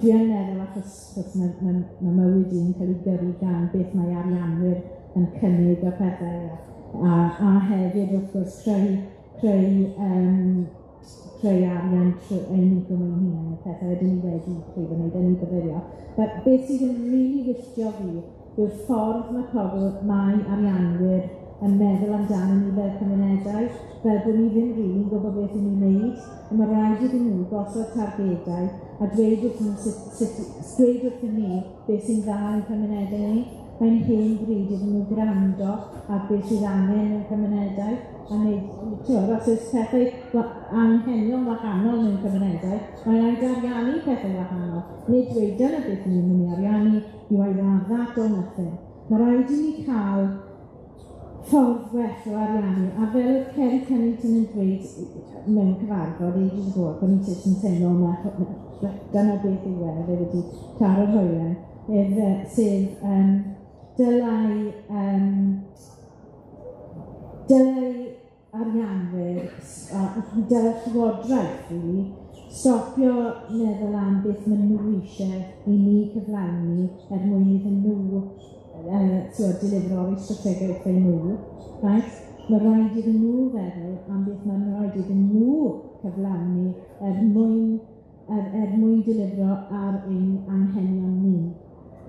dwi yn meddwl achos mae mywyd i'n cael ei gyrru gan beth mae arianwyr yn cynnig a pethau, a hefyd wrth gwrs creu arian trwy ein incwm ein hunain a pethau ydyn ni wedi llwyddo wneud yn ei gyfeirio. But beth sydd yn rili wylltio fi yw'r ffordd mae pobl, mae arianwyr yn meddwl amdano ni fel cymunedau, fel bod ni ddim rili'n gwybod beth 'yn ni'n wneud, a mae rhaid iddyn nhw gosod targedau a dweud wrthyn nhw dweud wrthyn ni beth sy'n dda i'n cymunedau ni. Mae'n hen bryd iddyn nhw gwrando ar beth sydd angen mewn cymunedau, a wneud, ti'n os oes pethau anghenion wahanol mewn cymunedau, mae'n rhaid ariannu pethau wahanol. Nid dweud dyna beth ni'n mynd i ariannu, you either have that or nothing. Mae rhaid i ni cael ffordd well o ariannu, a fel oedd Kerry Kennington yn dweud mewn cyfarfod ages ago, ac o'n i'n jyst yn teimlo dyna beth yw e, fe wedi taro'r hoelen, sef dylai arianwyr, dylai Llywodraeth really, stopio meddwl am beth maen nhw eisiau i ni cyflawni er mwyn iddyn nhw delifro eu strategaethau nhw. Right? Mae rhaid iddyn nhw feddwl am beth mae'n rhaid iddyn nhw cyflawni er mwyn delifro ar ein anghenion ni.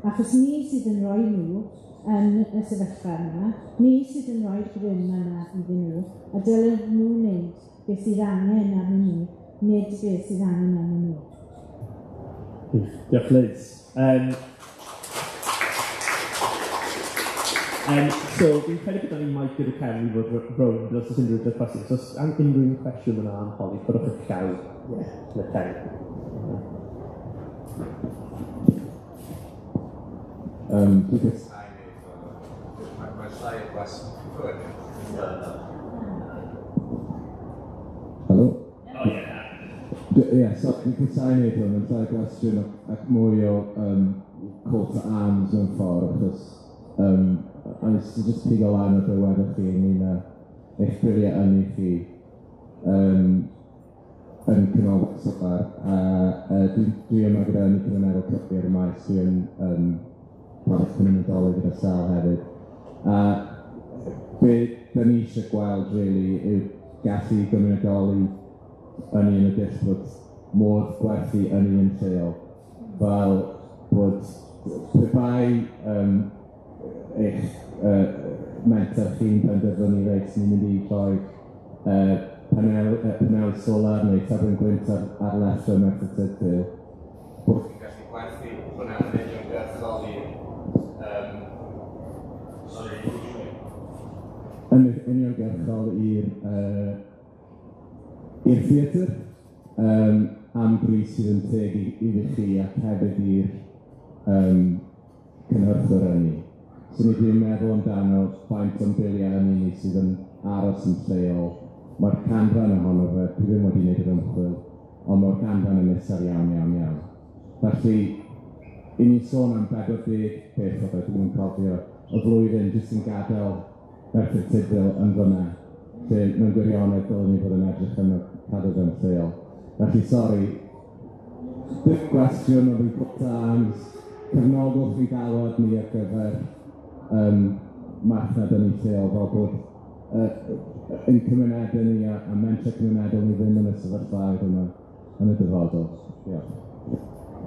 Achos ni sydd yn rhoi nhw yn y sefyllfa yma, ni sydd yn rhoi'r grym yna iddyn nhw, a dylen nhw wneud beth sydd angen arnyn nhw, nid beth sydd angen arnyn nhw. Diolch, Liz. So, fi'n credu bod ni'n mic gyda Cefn i fod rownd os oes unrhyw cwestiwn. So, os am unrhyw cwestiwn yna am holi, codwch eich llaw. Yn y pen. Mae llai o gwestiwn. Helo? Ie, so fi'n casau wneud hwn, yn llai o gwestiwn ac mwy o call to arms mewn ffordd, achos a nes i jyst pigo lan o be wedoch chi ynglyn â eich biliau ynni chi yn Canolfan Solar, a dwi yma gyda Ynni Cymunedol Cymru ar y maes, dwi yn prosiect cymunedoli gyda Sel hefyd. A be 'dan ni eisiau gweld rili yw gallu gymunedoli ynni yn y dull bod modd gwerthu ynni yn lleol, fel bod pe bai eich menter chi'n penderfynu reit, ni'n mynd i rhoi paneli solar neu tyrbin gwynt ar lethr Merthyr Tydfil, bod chi'n gallu gwerthu hwnna yn uniongyrchol i'r sorry, yn uniongyrchol i'r theatr am bris sydd yn teg iddi chi ac hefyd i'r cynhyrchwr ynni. So ni dwi'n meddwl amdano faint o'n biliau ynni ni sydd yn aros yn lleol. Mae'r canran ohono fe, dwi ddim wedi gwneud yr ymchwil, ond mae'r canran yn isel iawn, iawn, iawn. Felly, i ni sôn am 40 beth o beth, dwi'n cofio, y flwyddyn jyst yn gadael Merthyr Tydfil yn fyna, lle mewn gwirionedd dylwn ni fod yn edrych yn y cadw fe'n lleol. Felly, sori, dim gwestiwn ond yn call to arms, cefnogwch i galwad ni ar gyfer marchnad ynni lleol, fel bod ein cymunedau ni a mentrau cymunedol ni ddim yn y sefyllfaoedd yma yn y dyfodol. Diolch.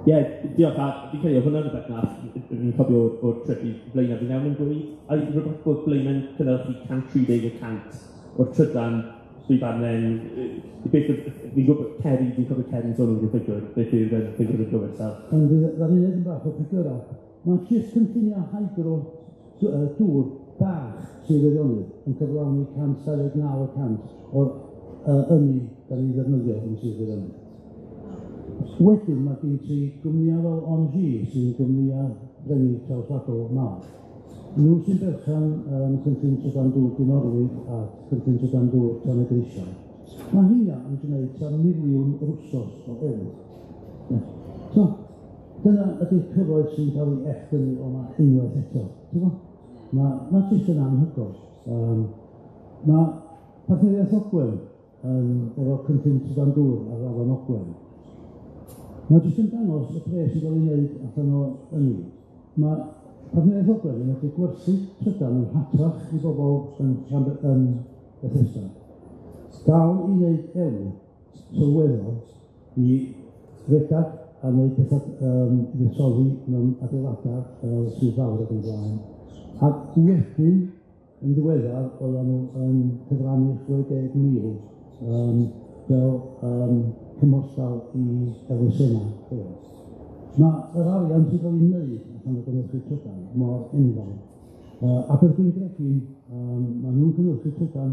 Ie, diolch. A fi'n credu hwnna'n rhywbeth nath fi'n cofio o'r trip i Blaenau, fi'n iawn yn gweud, a rhywbeth bod Blaenau'n cynhyrchu 130% o'r trydan drwy barnen, beth fi'n gwybod Ceri, fi'n cofio Ceri'n sôn am ryw ffigwr, beth yw'r ffigwr yn gywir, Sel? Ond ddaru ni wneud yn bach o ffigurau. Mae jyst cynlluniau hydro dŵr bach sydd Eifionydd yn cyflawni 129% o'r ynni da ni'n ddefnyddio yn Sir Feirionnydd. Wedyn mae gen ti gwmnïau fel Engie sy'n gwmnïau Ffrengig trawswladol mawr. Nhw sy'n berchen cynllun trydan dŵr Dinorwig a cynllun trydan dŵr Tanygrisiau. Mae hynna yn gwneud tua 1 miliwn yr wsos o elw. So, dyna ydy'r cyfoeth sy'n cael ei echdynnu o 'ma unwaith eto. Ti'n Mae jyst yn anhygoel. Mae Partneriaeth Ogwen efo cynllun trydan dŵr ar Afon Ogwen. Mae jyst yn dangos y pres sy'n cael ei wneud allan o ynni. Mae Partneriaeth Ogwen yn medru gwerthu trydan yn rhatach i bobl yn Bethesda. Dal i wneud elw sylweddol i redag a wneud pethau i fuddsoddi mewn adeiladau sydd fawr ac yn blaen. Ac wedyn, yn ddiweddar, oedden nhw yn cyfrannu 60,000 fel cymhorthdal i elusennau lleol. Mae yr arian sy'n cael ei wneud allan o gynhyrchu trydan mor enfawr. Abergwyngregyn, maen nhw'n cynhyrchu trydan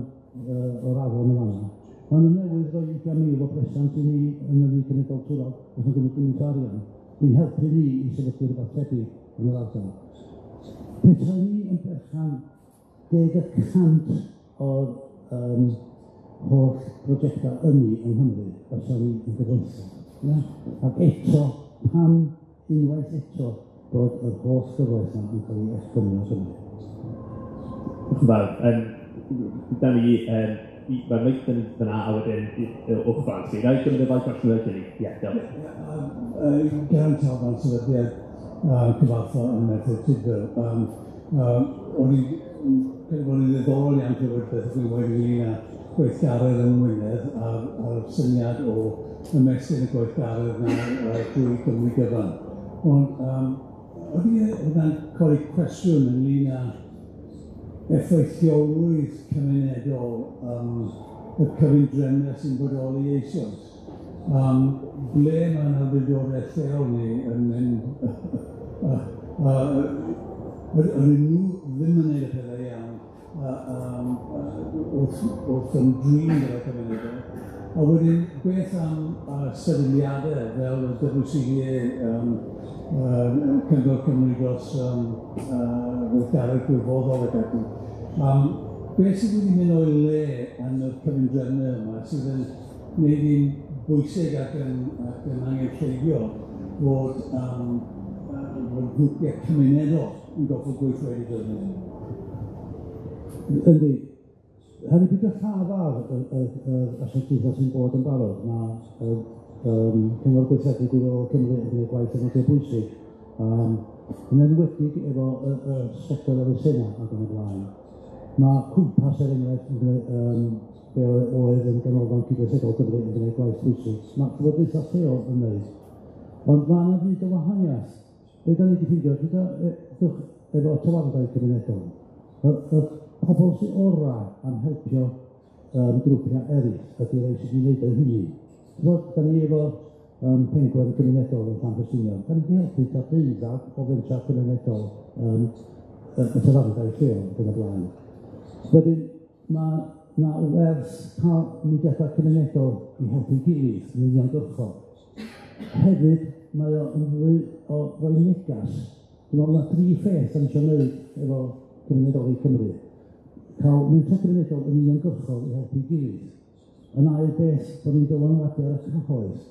o'r afon yn fan'na. Maen nhw newydd roi 20,000 o bresant i ni yn Ynni Cymunedol Twrog, os maen nhw'n gymaint o arian, i'n helpu ni i sefydlu rhywbeth tebyg yn yr ardal. Petai ni yn berchen 10% o'r holl brosiectau ynni yng Nghymru, fysa ni yn gyfoethog. Ia? Ac eto, pam unwaith eto bod yr holl gyfoeth yma yn cael ei echdynnu o Gymru? Diolch yn fawr. Da ni, mae meic yn fyna a wedyn o'ch blaen ti. Na i gymryd y ddau gwestiwn o'r gilydd. Ie, diolch. Geraint Talfan, sefydliad Cyfarthfa yn Merthyr Tudful. O'n i'n credu bod yn ddiddorol iawn clywed beth ydych chi'n gweud ynglyn â gweithgaredd yng Ngwynedd a'r syniad o ymestyn y gweithgaredd yna drwy Gymru gyfan. Ond oedd hwnna'n codi cwestiwn ynglyn â effeithiolrwydd cymunedol y cyfundrefnau sy'n bodoli eisoes. Ble mae'n awdurdodau lleol ni yn mynd, ydyn nhw ddim yn gwneud y pethau iawn wrth ymdrin gyda cymunedau. A wedyn, beth am sefydliadau fel y WCA, Cyngor Cymru dros weithgaredd gwirfoddol ac ati. Beth sydd wedi mynd o'i le yn y cyfundrefnau yma sydd yn gwneud i'n bwysig ac yn angenrheidiol fod grwpiau cymunedol yn gorfod gweithredu dyddiau hyn. Yndi. Hynny beidio lladd ar yr asiantaethau sy'n bod yn barod. Mae Cyngor Gweithredu Gwirfoddol Cymru yn gwneud gwaith yn o bwysig, yn enwedig efo y sector elusennau ac yn y blaen. Mae Cwmpas, er enghraifft, yn gwneud, be oedd yn Ganolfan Cydweithredol Cymru yn gwneud gwaith pwysig. Mae llywodraethau lleol yn gwneud. Ond mae yna fyd o wahaniaeth. Be da ni wedi ffeindio, gyda efo tafarndai cymunedol, y pobl sy'n ora am helpio grwpiau eraill ydy rei sydd wedi gwneud eu hynny. Da ni efo Pengwern Cymunedol yn Llanfferstiniog. Da ni wedi helpu tua 12 o fentrau cymunedol y tafarndai lleol ac yn y blaen. Wedyn, mae 'na werth cael mudiadau cymunedol i helpu'i gilydd yn uniongyrchol. Hefyd, mae o yn fwy o roi negas. Dwi'n meddwl na 3 pheth da ni isio wneud efo cymunedoli Cymru. Cael mentrau cymunedol yn uniongyrchol i helpu'i gilydd. Yn ail beth, bod ni'n dylanwadu ar y cyhoedd,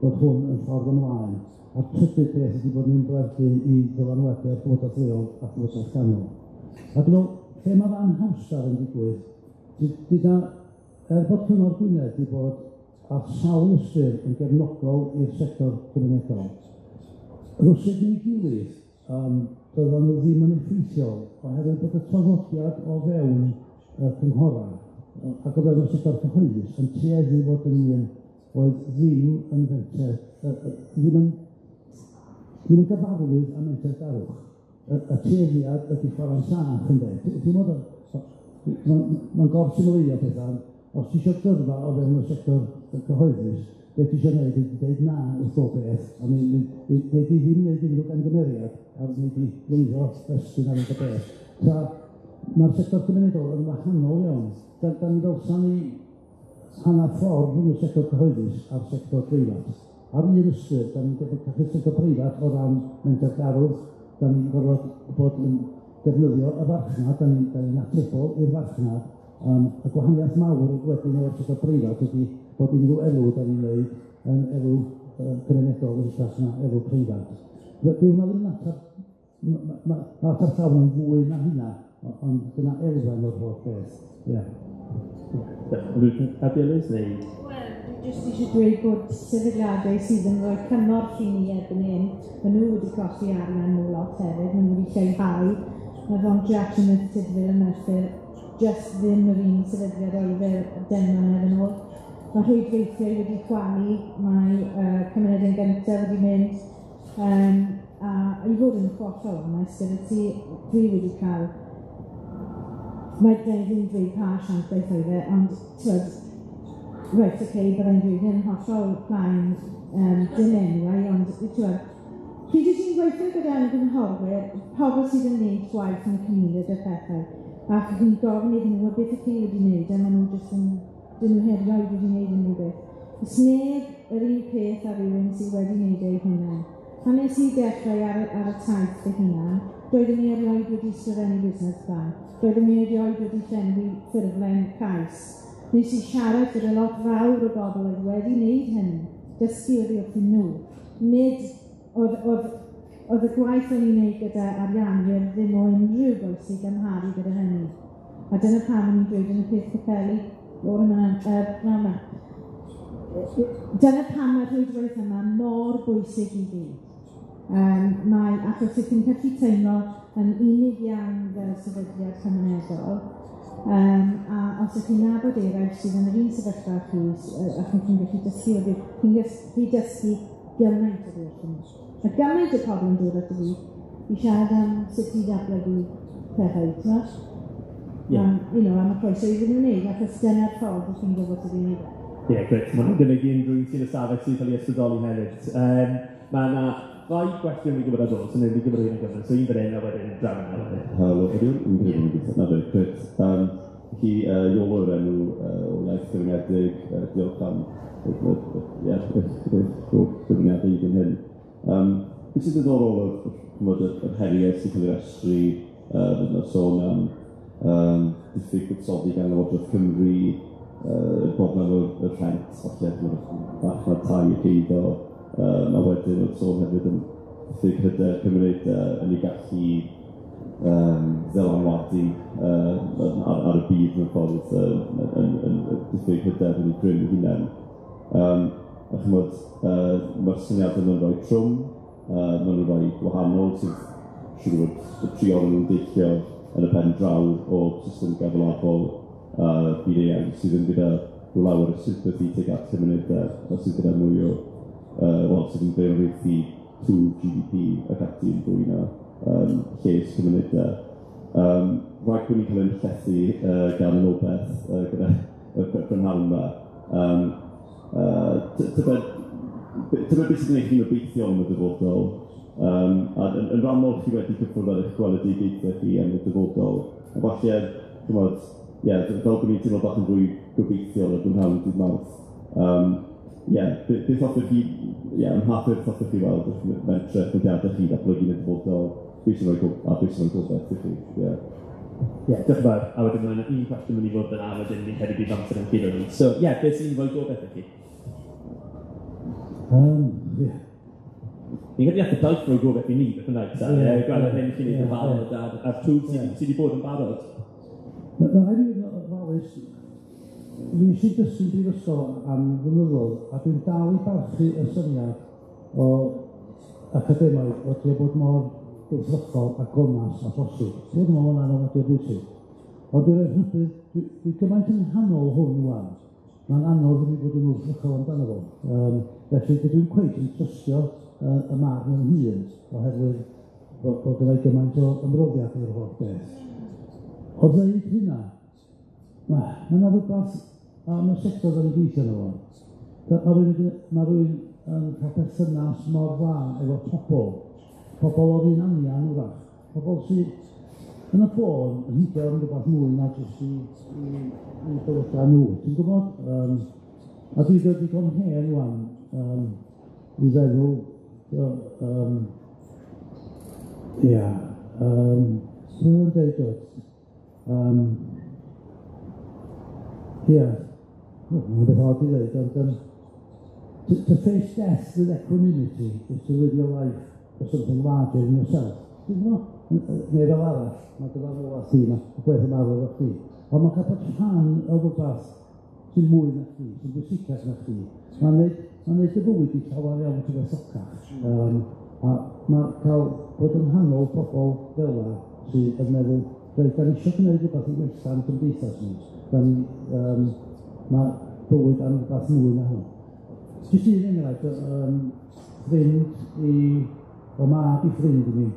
bod hwn yn ffordd ymlaen. A'r trydydd beth ydy bod ni'n bwerdu i ddylanwadu ar llywodraeth leol a llywodraeth ganol. A dwi'n meddwl, lle mae'r anhawster yn digwydd, er bod Cyngor Gwynedd wedi bod ar sawl ystyr yn gefnogol i'r sector cymunedol, rywsut neu gilydd, doedden nhw ddim yn effeithiol oherwydd bod y traddodiad o fewn y cynghorau ac o fewn y sector cyhoeddus yn tueddu fod yn un oedd ddim yn fenter, ddim yn gyfarwydd â mentergarwch. Y tueddiad ydy chwarae'n saff, ynde. Ti'n meddwl, mae'n gorsymleiddio pethau. Os ti isio gyrfa o fewn y sector cyhoeddus, be ti isio wneud ydy dweud na wrth bob peth, a nei di ddim wneud unrhyw gamgymeriad, a nei di lwyddo ystyn ar y beth. Tra mae'r sector cymunedol yn wahanol iawn. Da ni ddylsan ni hanner ffordd rhwng y sector cyhoeddus a'r sector preifat. Ar un ystyr, da ni'n gorfod cael sector preifat o ran mentergarwch, da ni'n gorfod bod yn defnyddio y farchnad, da ni'n atebol i'r farchnad. Y gwahaniaeth mawr wedyn o'r sector preifat ydy bod unrhyw elw da ni'n wneud yn elw cymunedol yn hytrach na elw preifat. Dyw hwnna ddim yn ateb, mae'r ateb llawn yn fwy na hynna, ond dyna elfen o'r holl beth. Ie. A Dilys, neu? Wel, dwi jyst eisiau dweud bod sefydliadau sydd yn rhoi cymorth i ni erbyn hyn, maen nhw wedi colli arian nhw lot hefyd, maen nhw wedi lleihau. Mae Voluntary Action Merthyr Tudful yn Merthyr jyst ddim yr un sefydliad oedd e 10 mlynedd yn ôl. Mae rhwydweithiau wedi chwalu, mae Cymuned yn Gyntaf wedi mynd, a i fod yn hollol onest gyda ti, dwi wedi cael, mae gen i ddim dweud pa asiantaeth oedd e, ond twyd, reit, oce, byddai'n dweud hyn hollol plaen, dim enwau, ond twyd, pryd wyt ti'n gweithio gyda ymgynghorwyr, pobl sydd yn gwneud gwaith yn y cymuned a pethau, ac chi'n gofyn iddyn nhw, beth ydych chi wedi wneud, a maen nhw jyst yn, dyn nhw erioed wedi wneud unrhyw beth. Oes neb yr un peth â rhywun sydd wedi wneud ei hunan. Pan nes i ddechrau ar y taith fy hunan, doeddwn i erioed wedi ysgrifennu busnes plan, doeddwn i erioed wedi llenwi ffurflen cais. Nes i siarad gyda lot fawr o bobl oedd wedi wneud hynny, dysgu oddi wrthyn nhw. Nid oedd y gwaith o'n i'n wneud gyda arianwyr ddim o unrhyw bwys i gymharu gyda hynny. A dyna pam o'n i'n dweud yn y peth capeli, o'r yma. Dyna pam mae'r rhwydwaith yma mor bwysig i fi. Mae, achos ych chi'n gallu teimlo yn unig iawn fel sefydliad cymunedol, a os ydych chi'n nabod eraill sydd yn yr un sefyllfa chi, ac chi'n gallu dysgu oddi, chi'n gallu dysgu gymaint oddi wrthyn nhw. Mae gymaint o pobl yn dod at fi i siarad am sut i ddatblygu pethau, ti'n gwbod? Yeah. You know, am y croeso iddyn nhw wneud, achos dyna'r ffordd ydych chi'n gwybod sut i wneud e. Ie, grêt. Mae hwnna'n gynnig i unrhyw un sy'n ystafell sy'n cael ei ysbrydoli hefyd. Mae yna ddau gwestiwn i gwybod ar ôl, so wnawn ni gymryd un yn gyflym. So un fan hyn a wedyn draw fan'na wedyn. Helo, ydy hwn? Fi'n credu bod nhw'n gweithio. Na fe, grêt. Felly, Iolo yw'r enw o Iaith Gyfyngedig. Diolch am yr gyfyngiadau hyd yn hyn. Beth sy'n ddiddorol o'r heriau sy'n cael ei restru, yna sôn am diffyg buddsoddi gan Lywodraeth Cymru, broblem o'r rhent, falle, farchnad tai ac eiddo, a wedyn oedd sôn hefyd am diffyg hyder cymunedau yn ei gallu ddylanwadu ar y byd mewn ffordd, yn diffyg hyder yn ei grym eu hunain. A chimod, mae'r syniadau yma'n rhai trwm, maen nhw'n rhai gwahanol sydd siŵr o fod y tri ohonyn nhw'n deillio yn y pen draw o system gyfalafol byd-eang sydd ddim gyda rhyw lawer o sympathy tuag at cymunedau, a sydd gyda mwy o, wel, sydd yn blaenoriaethu twf GDP ac ati yn fwy na lles cymunedau. Rhaid bod ni'n cael ein llethu gan yn obeth gyda y prynhawn yma. Tybed beth sy'n gwneud chi'n obeithiol am y dyfodol? A yn rhannol chi wedi cyffwrdd ar eich gweledigaethau chi am y dyfodol. A falle, chimod, ie, fel bod ni'n teimlo bach yn fwy gobeithiol ar brynhawn dydd Mawrth. Ie, beth hoffech chi, ie, ym mha ffyrdd hoffech chi weld eich mentrau, eich mudiadau chi ddatblygu yn y dyfodol? Beth sy'n rhoi a beth sy'n rhoi gobaith i chi? Ie. Ie, diolch yn fawr. A wedyn mae 'na un cwestiwn mynd i fod yna, a wedyn fi'n credu bydd amser yn curo ni. So ie, beth sy'n rhoi gobaith i chi? Ie. Fi'n credu nath y daith roi gobaith i ni, beth bynnag, ta, ie, gweld yr hyn chi'n neud yn barod a'r twf sy 'di bod yn barod. Ma' raid i fi fod yn ofalus. Mi wnes i dysgu'n brifysgol am flynyddoedd, a dwi'n dal i barchu y syniad o academaidd o trio bod mor gwrthrychol a gonest â phosib. Dwi'n meddwl ma' hwnna'n ofnadwy o bwysig. Ond dwi'n rhoi rhybudd, dwi gymaint yng nghanol hwn ŵan, mae'n anodd i mi fod yn wrthrychol amdano fo. Felly dydw i'n cweit yn trystio y marn yn hun, oherwydd bod gynna i gymaint o ymroddiad i'r holl beth. O ddeud hynna, ma' 'na rwbath am y sector da ni'n gweithio yno fo. Ma' rywun yn cael perthynas mor dda efo pobl, pobl o'r un anian wrach, pobl sydd yn y bôn yn hidio am rywbeth mwy na jyst i bywydau nhw, ti'n gwybod? A dwi'n dod digon hen ŵan i feddwl, ia, dwi'n yn dweud dod, ia, mae'n beth od i ddeud, ond to face death with equanimity is to live your life for something larger than yourself. Ti'n gwybod? Neu fel arall, mae dy farwolaeth ti, mae y gwaith ymarfer efo chdi. Ond mae'n cael bod rhan o rwbath sy'n mwy na chdi, sy'n bwysicach na chdi. Mae'n neud dy fywyd i llawer iawn cyfoethocach. A mae cael bod yn nghanol pobl fel 'na sydd yn meddwl, reit, da ni isio gwneud rhywbeth i wella'n cymdeithas ni. Da ni, mae bywyd am rhywbeth mwy na hwn. Jyst un enghraifft, ffrind i, o mab i ffrind i mi,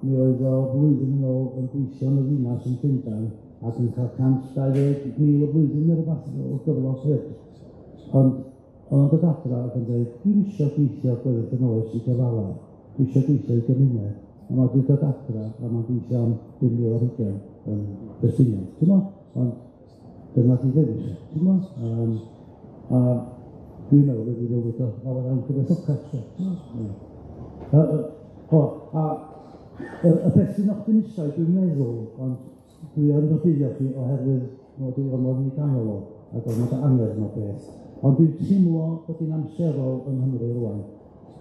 mi oedd o flwyddyn yn ôl yn gweithio yn y ddinas yn Llundain ac yn cael 120,000 y flwyddyn neu rywbeth o gyflog hyd. Ond oedd o'n dod adra ac yn dweud, dwi'm isio gweithio gweddill yn oes i gyfala, dwi isio gweithio i gymuned. A mae wedi dod adra a mae'n gweithio am 5,000 ar hugain yn Ffestiniog, ti'n mo? Ond dyna di ddewis, ti'n mo? A dwi'n meddwl wedi fywyd o lawer iawn cyfoethocach, ti'n mo? O, a y peth sy'n optimistaidd dwi'n meddwl, ond dwi yn rhybuddio chi oherwydd mod i ormod yn ei ganol o, a gormod o angerdd mewn beth. Ond dwi'n teimlo bod hi'n amserol yng Nghymru rŵan.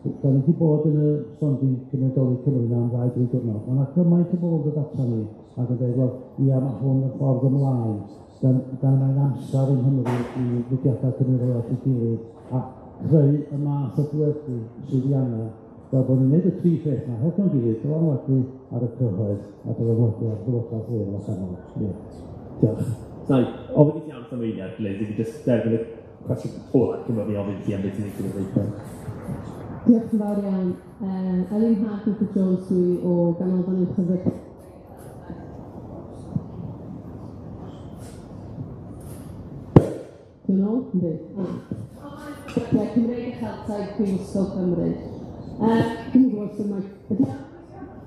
Da ni wedi bod yn y stondin Cymunedoli Cymru yna am ddau, dri diwrnod. Mae yna gymaint o bobl yn dod ato ni ac yn dweud, wel, ia, mae hwn yn ffordd ymlaen. Dan mae'n amser yng Nghymru i fudiadau cymunedol at ei gilydd a creu y math o bwerdy sydd i angen, fel bod ni'n gwneud y tri pheth yma, helpu'n gilydd, dylanwadu ar y cyhoedd a dylanwadu ar llywodraeth leol a chanol. Ie. Diolch. Sa'i, ofyn i ti am eiliad, Liz, i fi jyst derbyn y cwestiwn ola cyn bo fi ofyn i ti am beth ti'n neud gyda. Diolch yn fawr iawn. Elin Haf Griffith Jones dwi o Ganolfan Ymchwil. Dwi'n ôl? Yndi. Cymreig a Cheltaidd Prifysgol Cymru. Dwi'm yn gwybod sut mae... Ydi?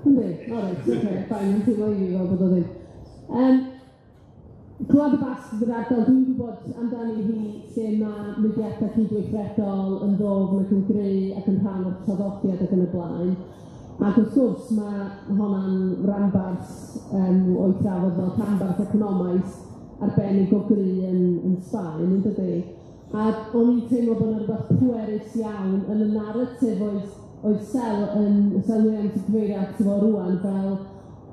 Yndi? O reit, ocê, fine, yn teimlo i fi fel bod o ddim. Gwlad y Basg fydd yr ardal dwi'n gwybod amdani hi lle mae mudiadau cydweithredol yn ddofn ac yn gry ac yn rhan o'r traddodiad ac yn y blaen. Ac wrth gwrs mae honna'n ranbarth o'i thrafod fel rhanbarth economaidd arbennig o gry yn Sbaen, yn dydi? A o'n i'n teimlo bod 'na rwbeth pwerus iawn yn y naratif oedd Sel yn Sel Williams yn cyfeirio ato fo rŵan fel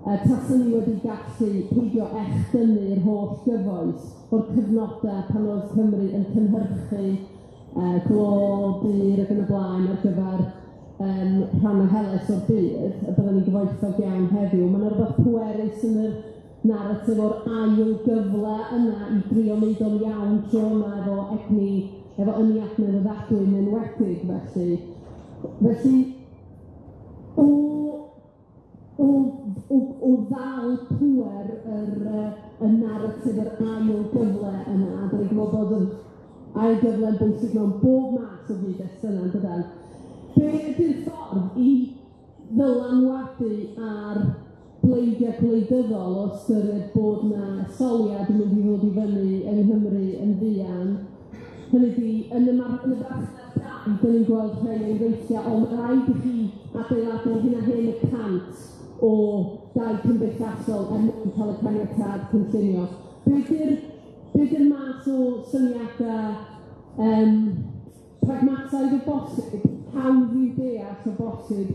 taswn ni wedi gallu peidio echdynnu'r holl gyfoes o'r cyfnodau pan oedd Cymru yn cynhyrchu glo, dur ac yn y blaen ar gyfer rhannau helaeth o'r byd, a byddwn ni'n gyfoethog iawn heddiw. Mae 'na rywbeth pwerus yn yr naratif o'r ail gyfle yna i drio wneud o'n iawn tro yma efo egni, efo ynni adnewyddadwy yn enwedig felly. Felly, o ddal pŵer y naratif yr ail gyfle yna, a 'dan ni'n gwybod bod yr ail gyfle yn bwysig mewn bob math o gyd-destunau, yn dydan? Be ydy'r ffordd i ddylanwadu ar bleidiau gwleidyddol o ystyried bod 'na etholiad yn mynd i ddod i fyny yng Nghymru yn fuan? Hynny ydi, yn y farchnad dai, 'dan ni'n gweld rhai enghreifftiau, o ma' raid i chi adeiladu hyn a hyn y cant o dai cymdeithasol er mwyn cael y caniatâd cynllunio. Be 'di'r math o syniadau pragmataidd o bosib, hawdd i'w deall o bosib,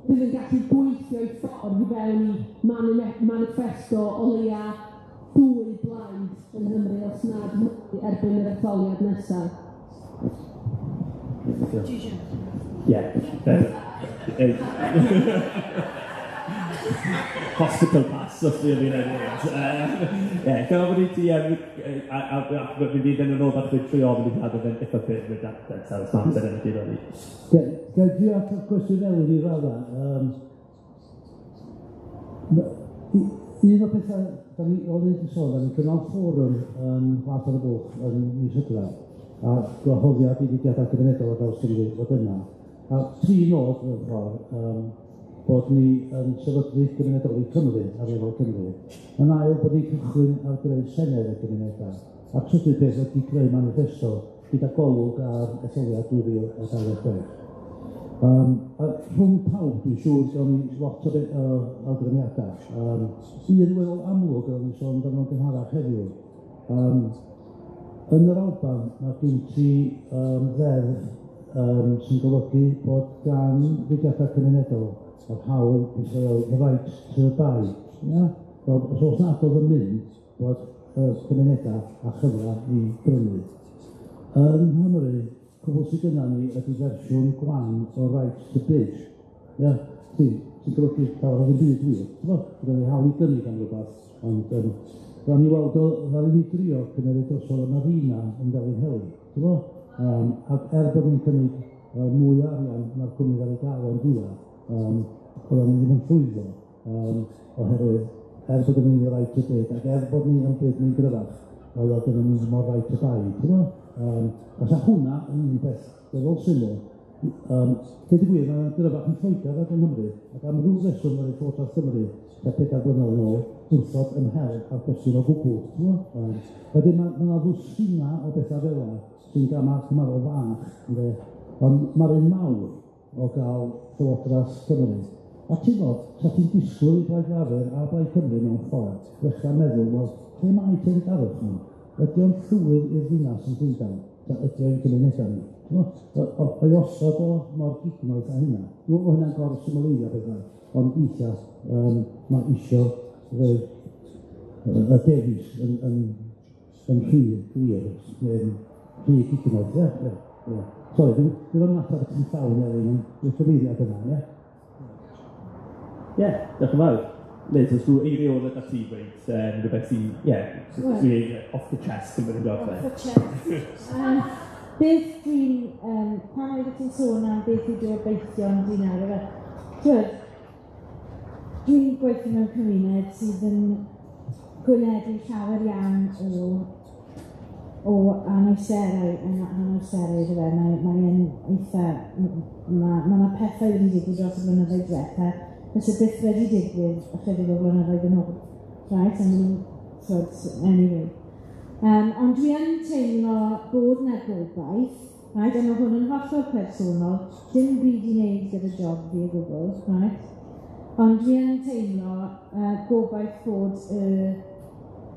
bydd yn gallu gweithio i ffordd i fewn i manifesto o leia 2 blaid yng Nghymru, os nad mwy, erbyn yr etholiad nesaf? Ie. Hospital pass, os dwi'n edrych. Ie, dyma bod i ti, a fi fynd yn ôl bach trwy ofyn i cadw fe'n eitha byr with that sense, ma' amser yn y gyd o'n i. Ga i drio ateb cwestiwn Elin i radda? Un o'r pethau, da ni, o'n i wedi sôn, da ni'n cynnal fforwm yn Plas ar y Bwlch yn mis Hydref, a gwahoddiad i fudiadau cymunedol ar draws Cymru fod yna. A tri nod mewn ffordd, bod ni yn sefydlu gymunedoli Cymru ar lefel Cymru. Yn ail, bod ni'n cychwyn ar greu Senedd y gymunedau. A trydydd peth ydy creu manifesto gyda golwg ar etholiad 2026. A rhwng pawb, dwi'n siŵr, gawn ni lot o awgrymiadau. Un weddol amlwg, oedden ni'n sôn amdano fo'n gynharach heddiw. Yn yr Alban, mae gen ti ddeddf sy'n golygu bod gan fudiadau cymunedol yr hawl, the right to buy. Yeah? Fel, os oes na adnodd yn mynd, bod y cymunedau a chyfle i brynu. Yng Nghymru, cwbl sydd gynna ni ydy fersiwn gwan o right to bid. Yeah? Sy'n golygu cael ddim byd wir. Gyda ni hawl i gynnig am rhywbeth, ond ddaru ni weld o, ddaru ni drio cymeryd drosodd y marina yn Felinheli. Ac er bod ni'n cynnig mwy o arian na'r cwmni ddaru gael o'n diwedd, oedden ni ddim yn llwyddo, oherwydd er bod gynnon ni right to bid, ac er bod ni yn bid ni'n gryfach, oedd o gynnon ni ddim o'r right to buy. Os a hwnna yn un peth weddol syml, deud y gwir, mae'n gryfach yn Lloegr ac yng Nghymru, ac am ryw reswm ddaru Llywodraeth Cymru, tua 4 blynedd yn ôl, wrthod ymhel â'r cwestiwn o gwbl. Wedyn ma' 'na ddwsina o bethau fel 'na sy'n gamau cymharol fach, ynde? Ond ma'r un mawr o gael Llywodraeth Cymru. A ti'n gwbod, sa ti'n disgwyl i Blaid Lafur a Blaid Cymru mewn ffordd ddechrau meddwl, wel, lle mae teyrngarwch nhw? Ydy o'n llwyr i'r ddinas yn Llundain? Ta ydy o'n gymunedau ni? O'i osod o mor gignoeth â hynna. Dwi'n meddwl bod hynna'n gor-symleiddio pethau, ond weithiau mae isio y dewis yn rhy glir, neu'n rhy gignoeth, ie? Ie. Sori, dwi'n ddim yn ateb y ti'n llawn, Elin, ond dwi'n cyfeiriad yna, ie? Ie, diolch yn fawr. Liz, os rhyw eiriol ydych ti dweud, rhywbeth sy'n, ie, off the chest yn mynd i gorffen. Off the chest. Beth dwi'n, pan oeddet ti'n sôn am beth yw dy obeithion di nawr, efe? Twyd, dwi'n gweithio mewn cymuned sydd yn gwynebu llawer iawn o anawsterau, iddo fe. Mae'n eitha, ma' 'na pethau wedi digwydd dros y blynyddoedd diwetha, fyse byth wedi digwydd ychydig o blynyddoedd yn ôl. Right? I mean, so, anyway. Ond dwi yn teimlo bod 'na gobaith, right? A ma' hwn yn hollol personol, dim byd i wneud gyda job fi o gwbl, right? Ond dwi yn teimlo gobaith bod y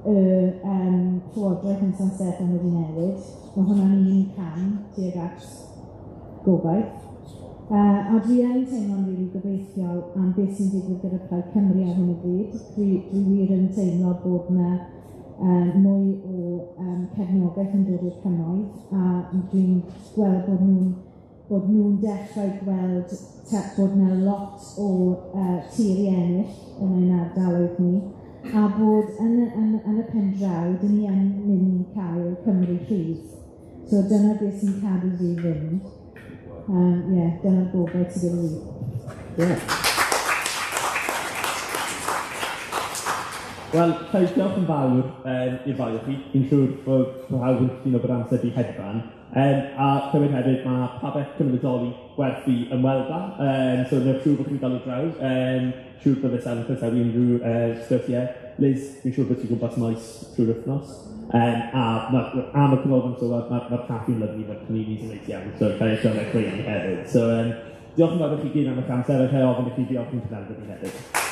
y Llywodraeth yn San Steffan wedi newid. Mae hwnna'n un cam tuag at gobaith. A dwi yn teimlo'n rili gobeithiol am beth sy'n digwydd gyda Plaid Cymru ar hyn o bryd. Dwi wir yn teimlo bod 'na mwy o cefnogaeth yn dod i'r cymoedd, a dwi'n gweld bod nhw'n dechrau gweld bod 'na lot o tir i ennill yn ein ardaloedd ni, a bod yn y pen draw, dyn ni yn mynd i cael Cymru rhydd. So dyna beth sy'n cadw fi fynd. Ie, dyna'r gobaith sydd gyda fi. Yeah. Wel, Lleus, diolch yn fawr i'r ddau o chi. Fi'n siŵr bod pawb yn cytuno bod amser 'di hedfan. A clywed hefyd, mae pabell cymunedoli werth i ymweld â. So newch siŵr bod chi'n galw draw. Siŵr bydde Sel yn croesawu unrhyw sgyrsiau. Liz, fi'n siŵr bod ti gwmpas maes trwy'r wythnos. A am y canolfan sylwad, mae'r caffi'n lyfli, mae'r paninis yn neis iawn, so ga i eich creu hefyd. So, diolch yn fawr i chi gyd am eich amser, a ga i ofyn i chi diolch i'n panel ni hefyd.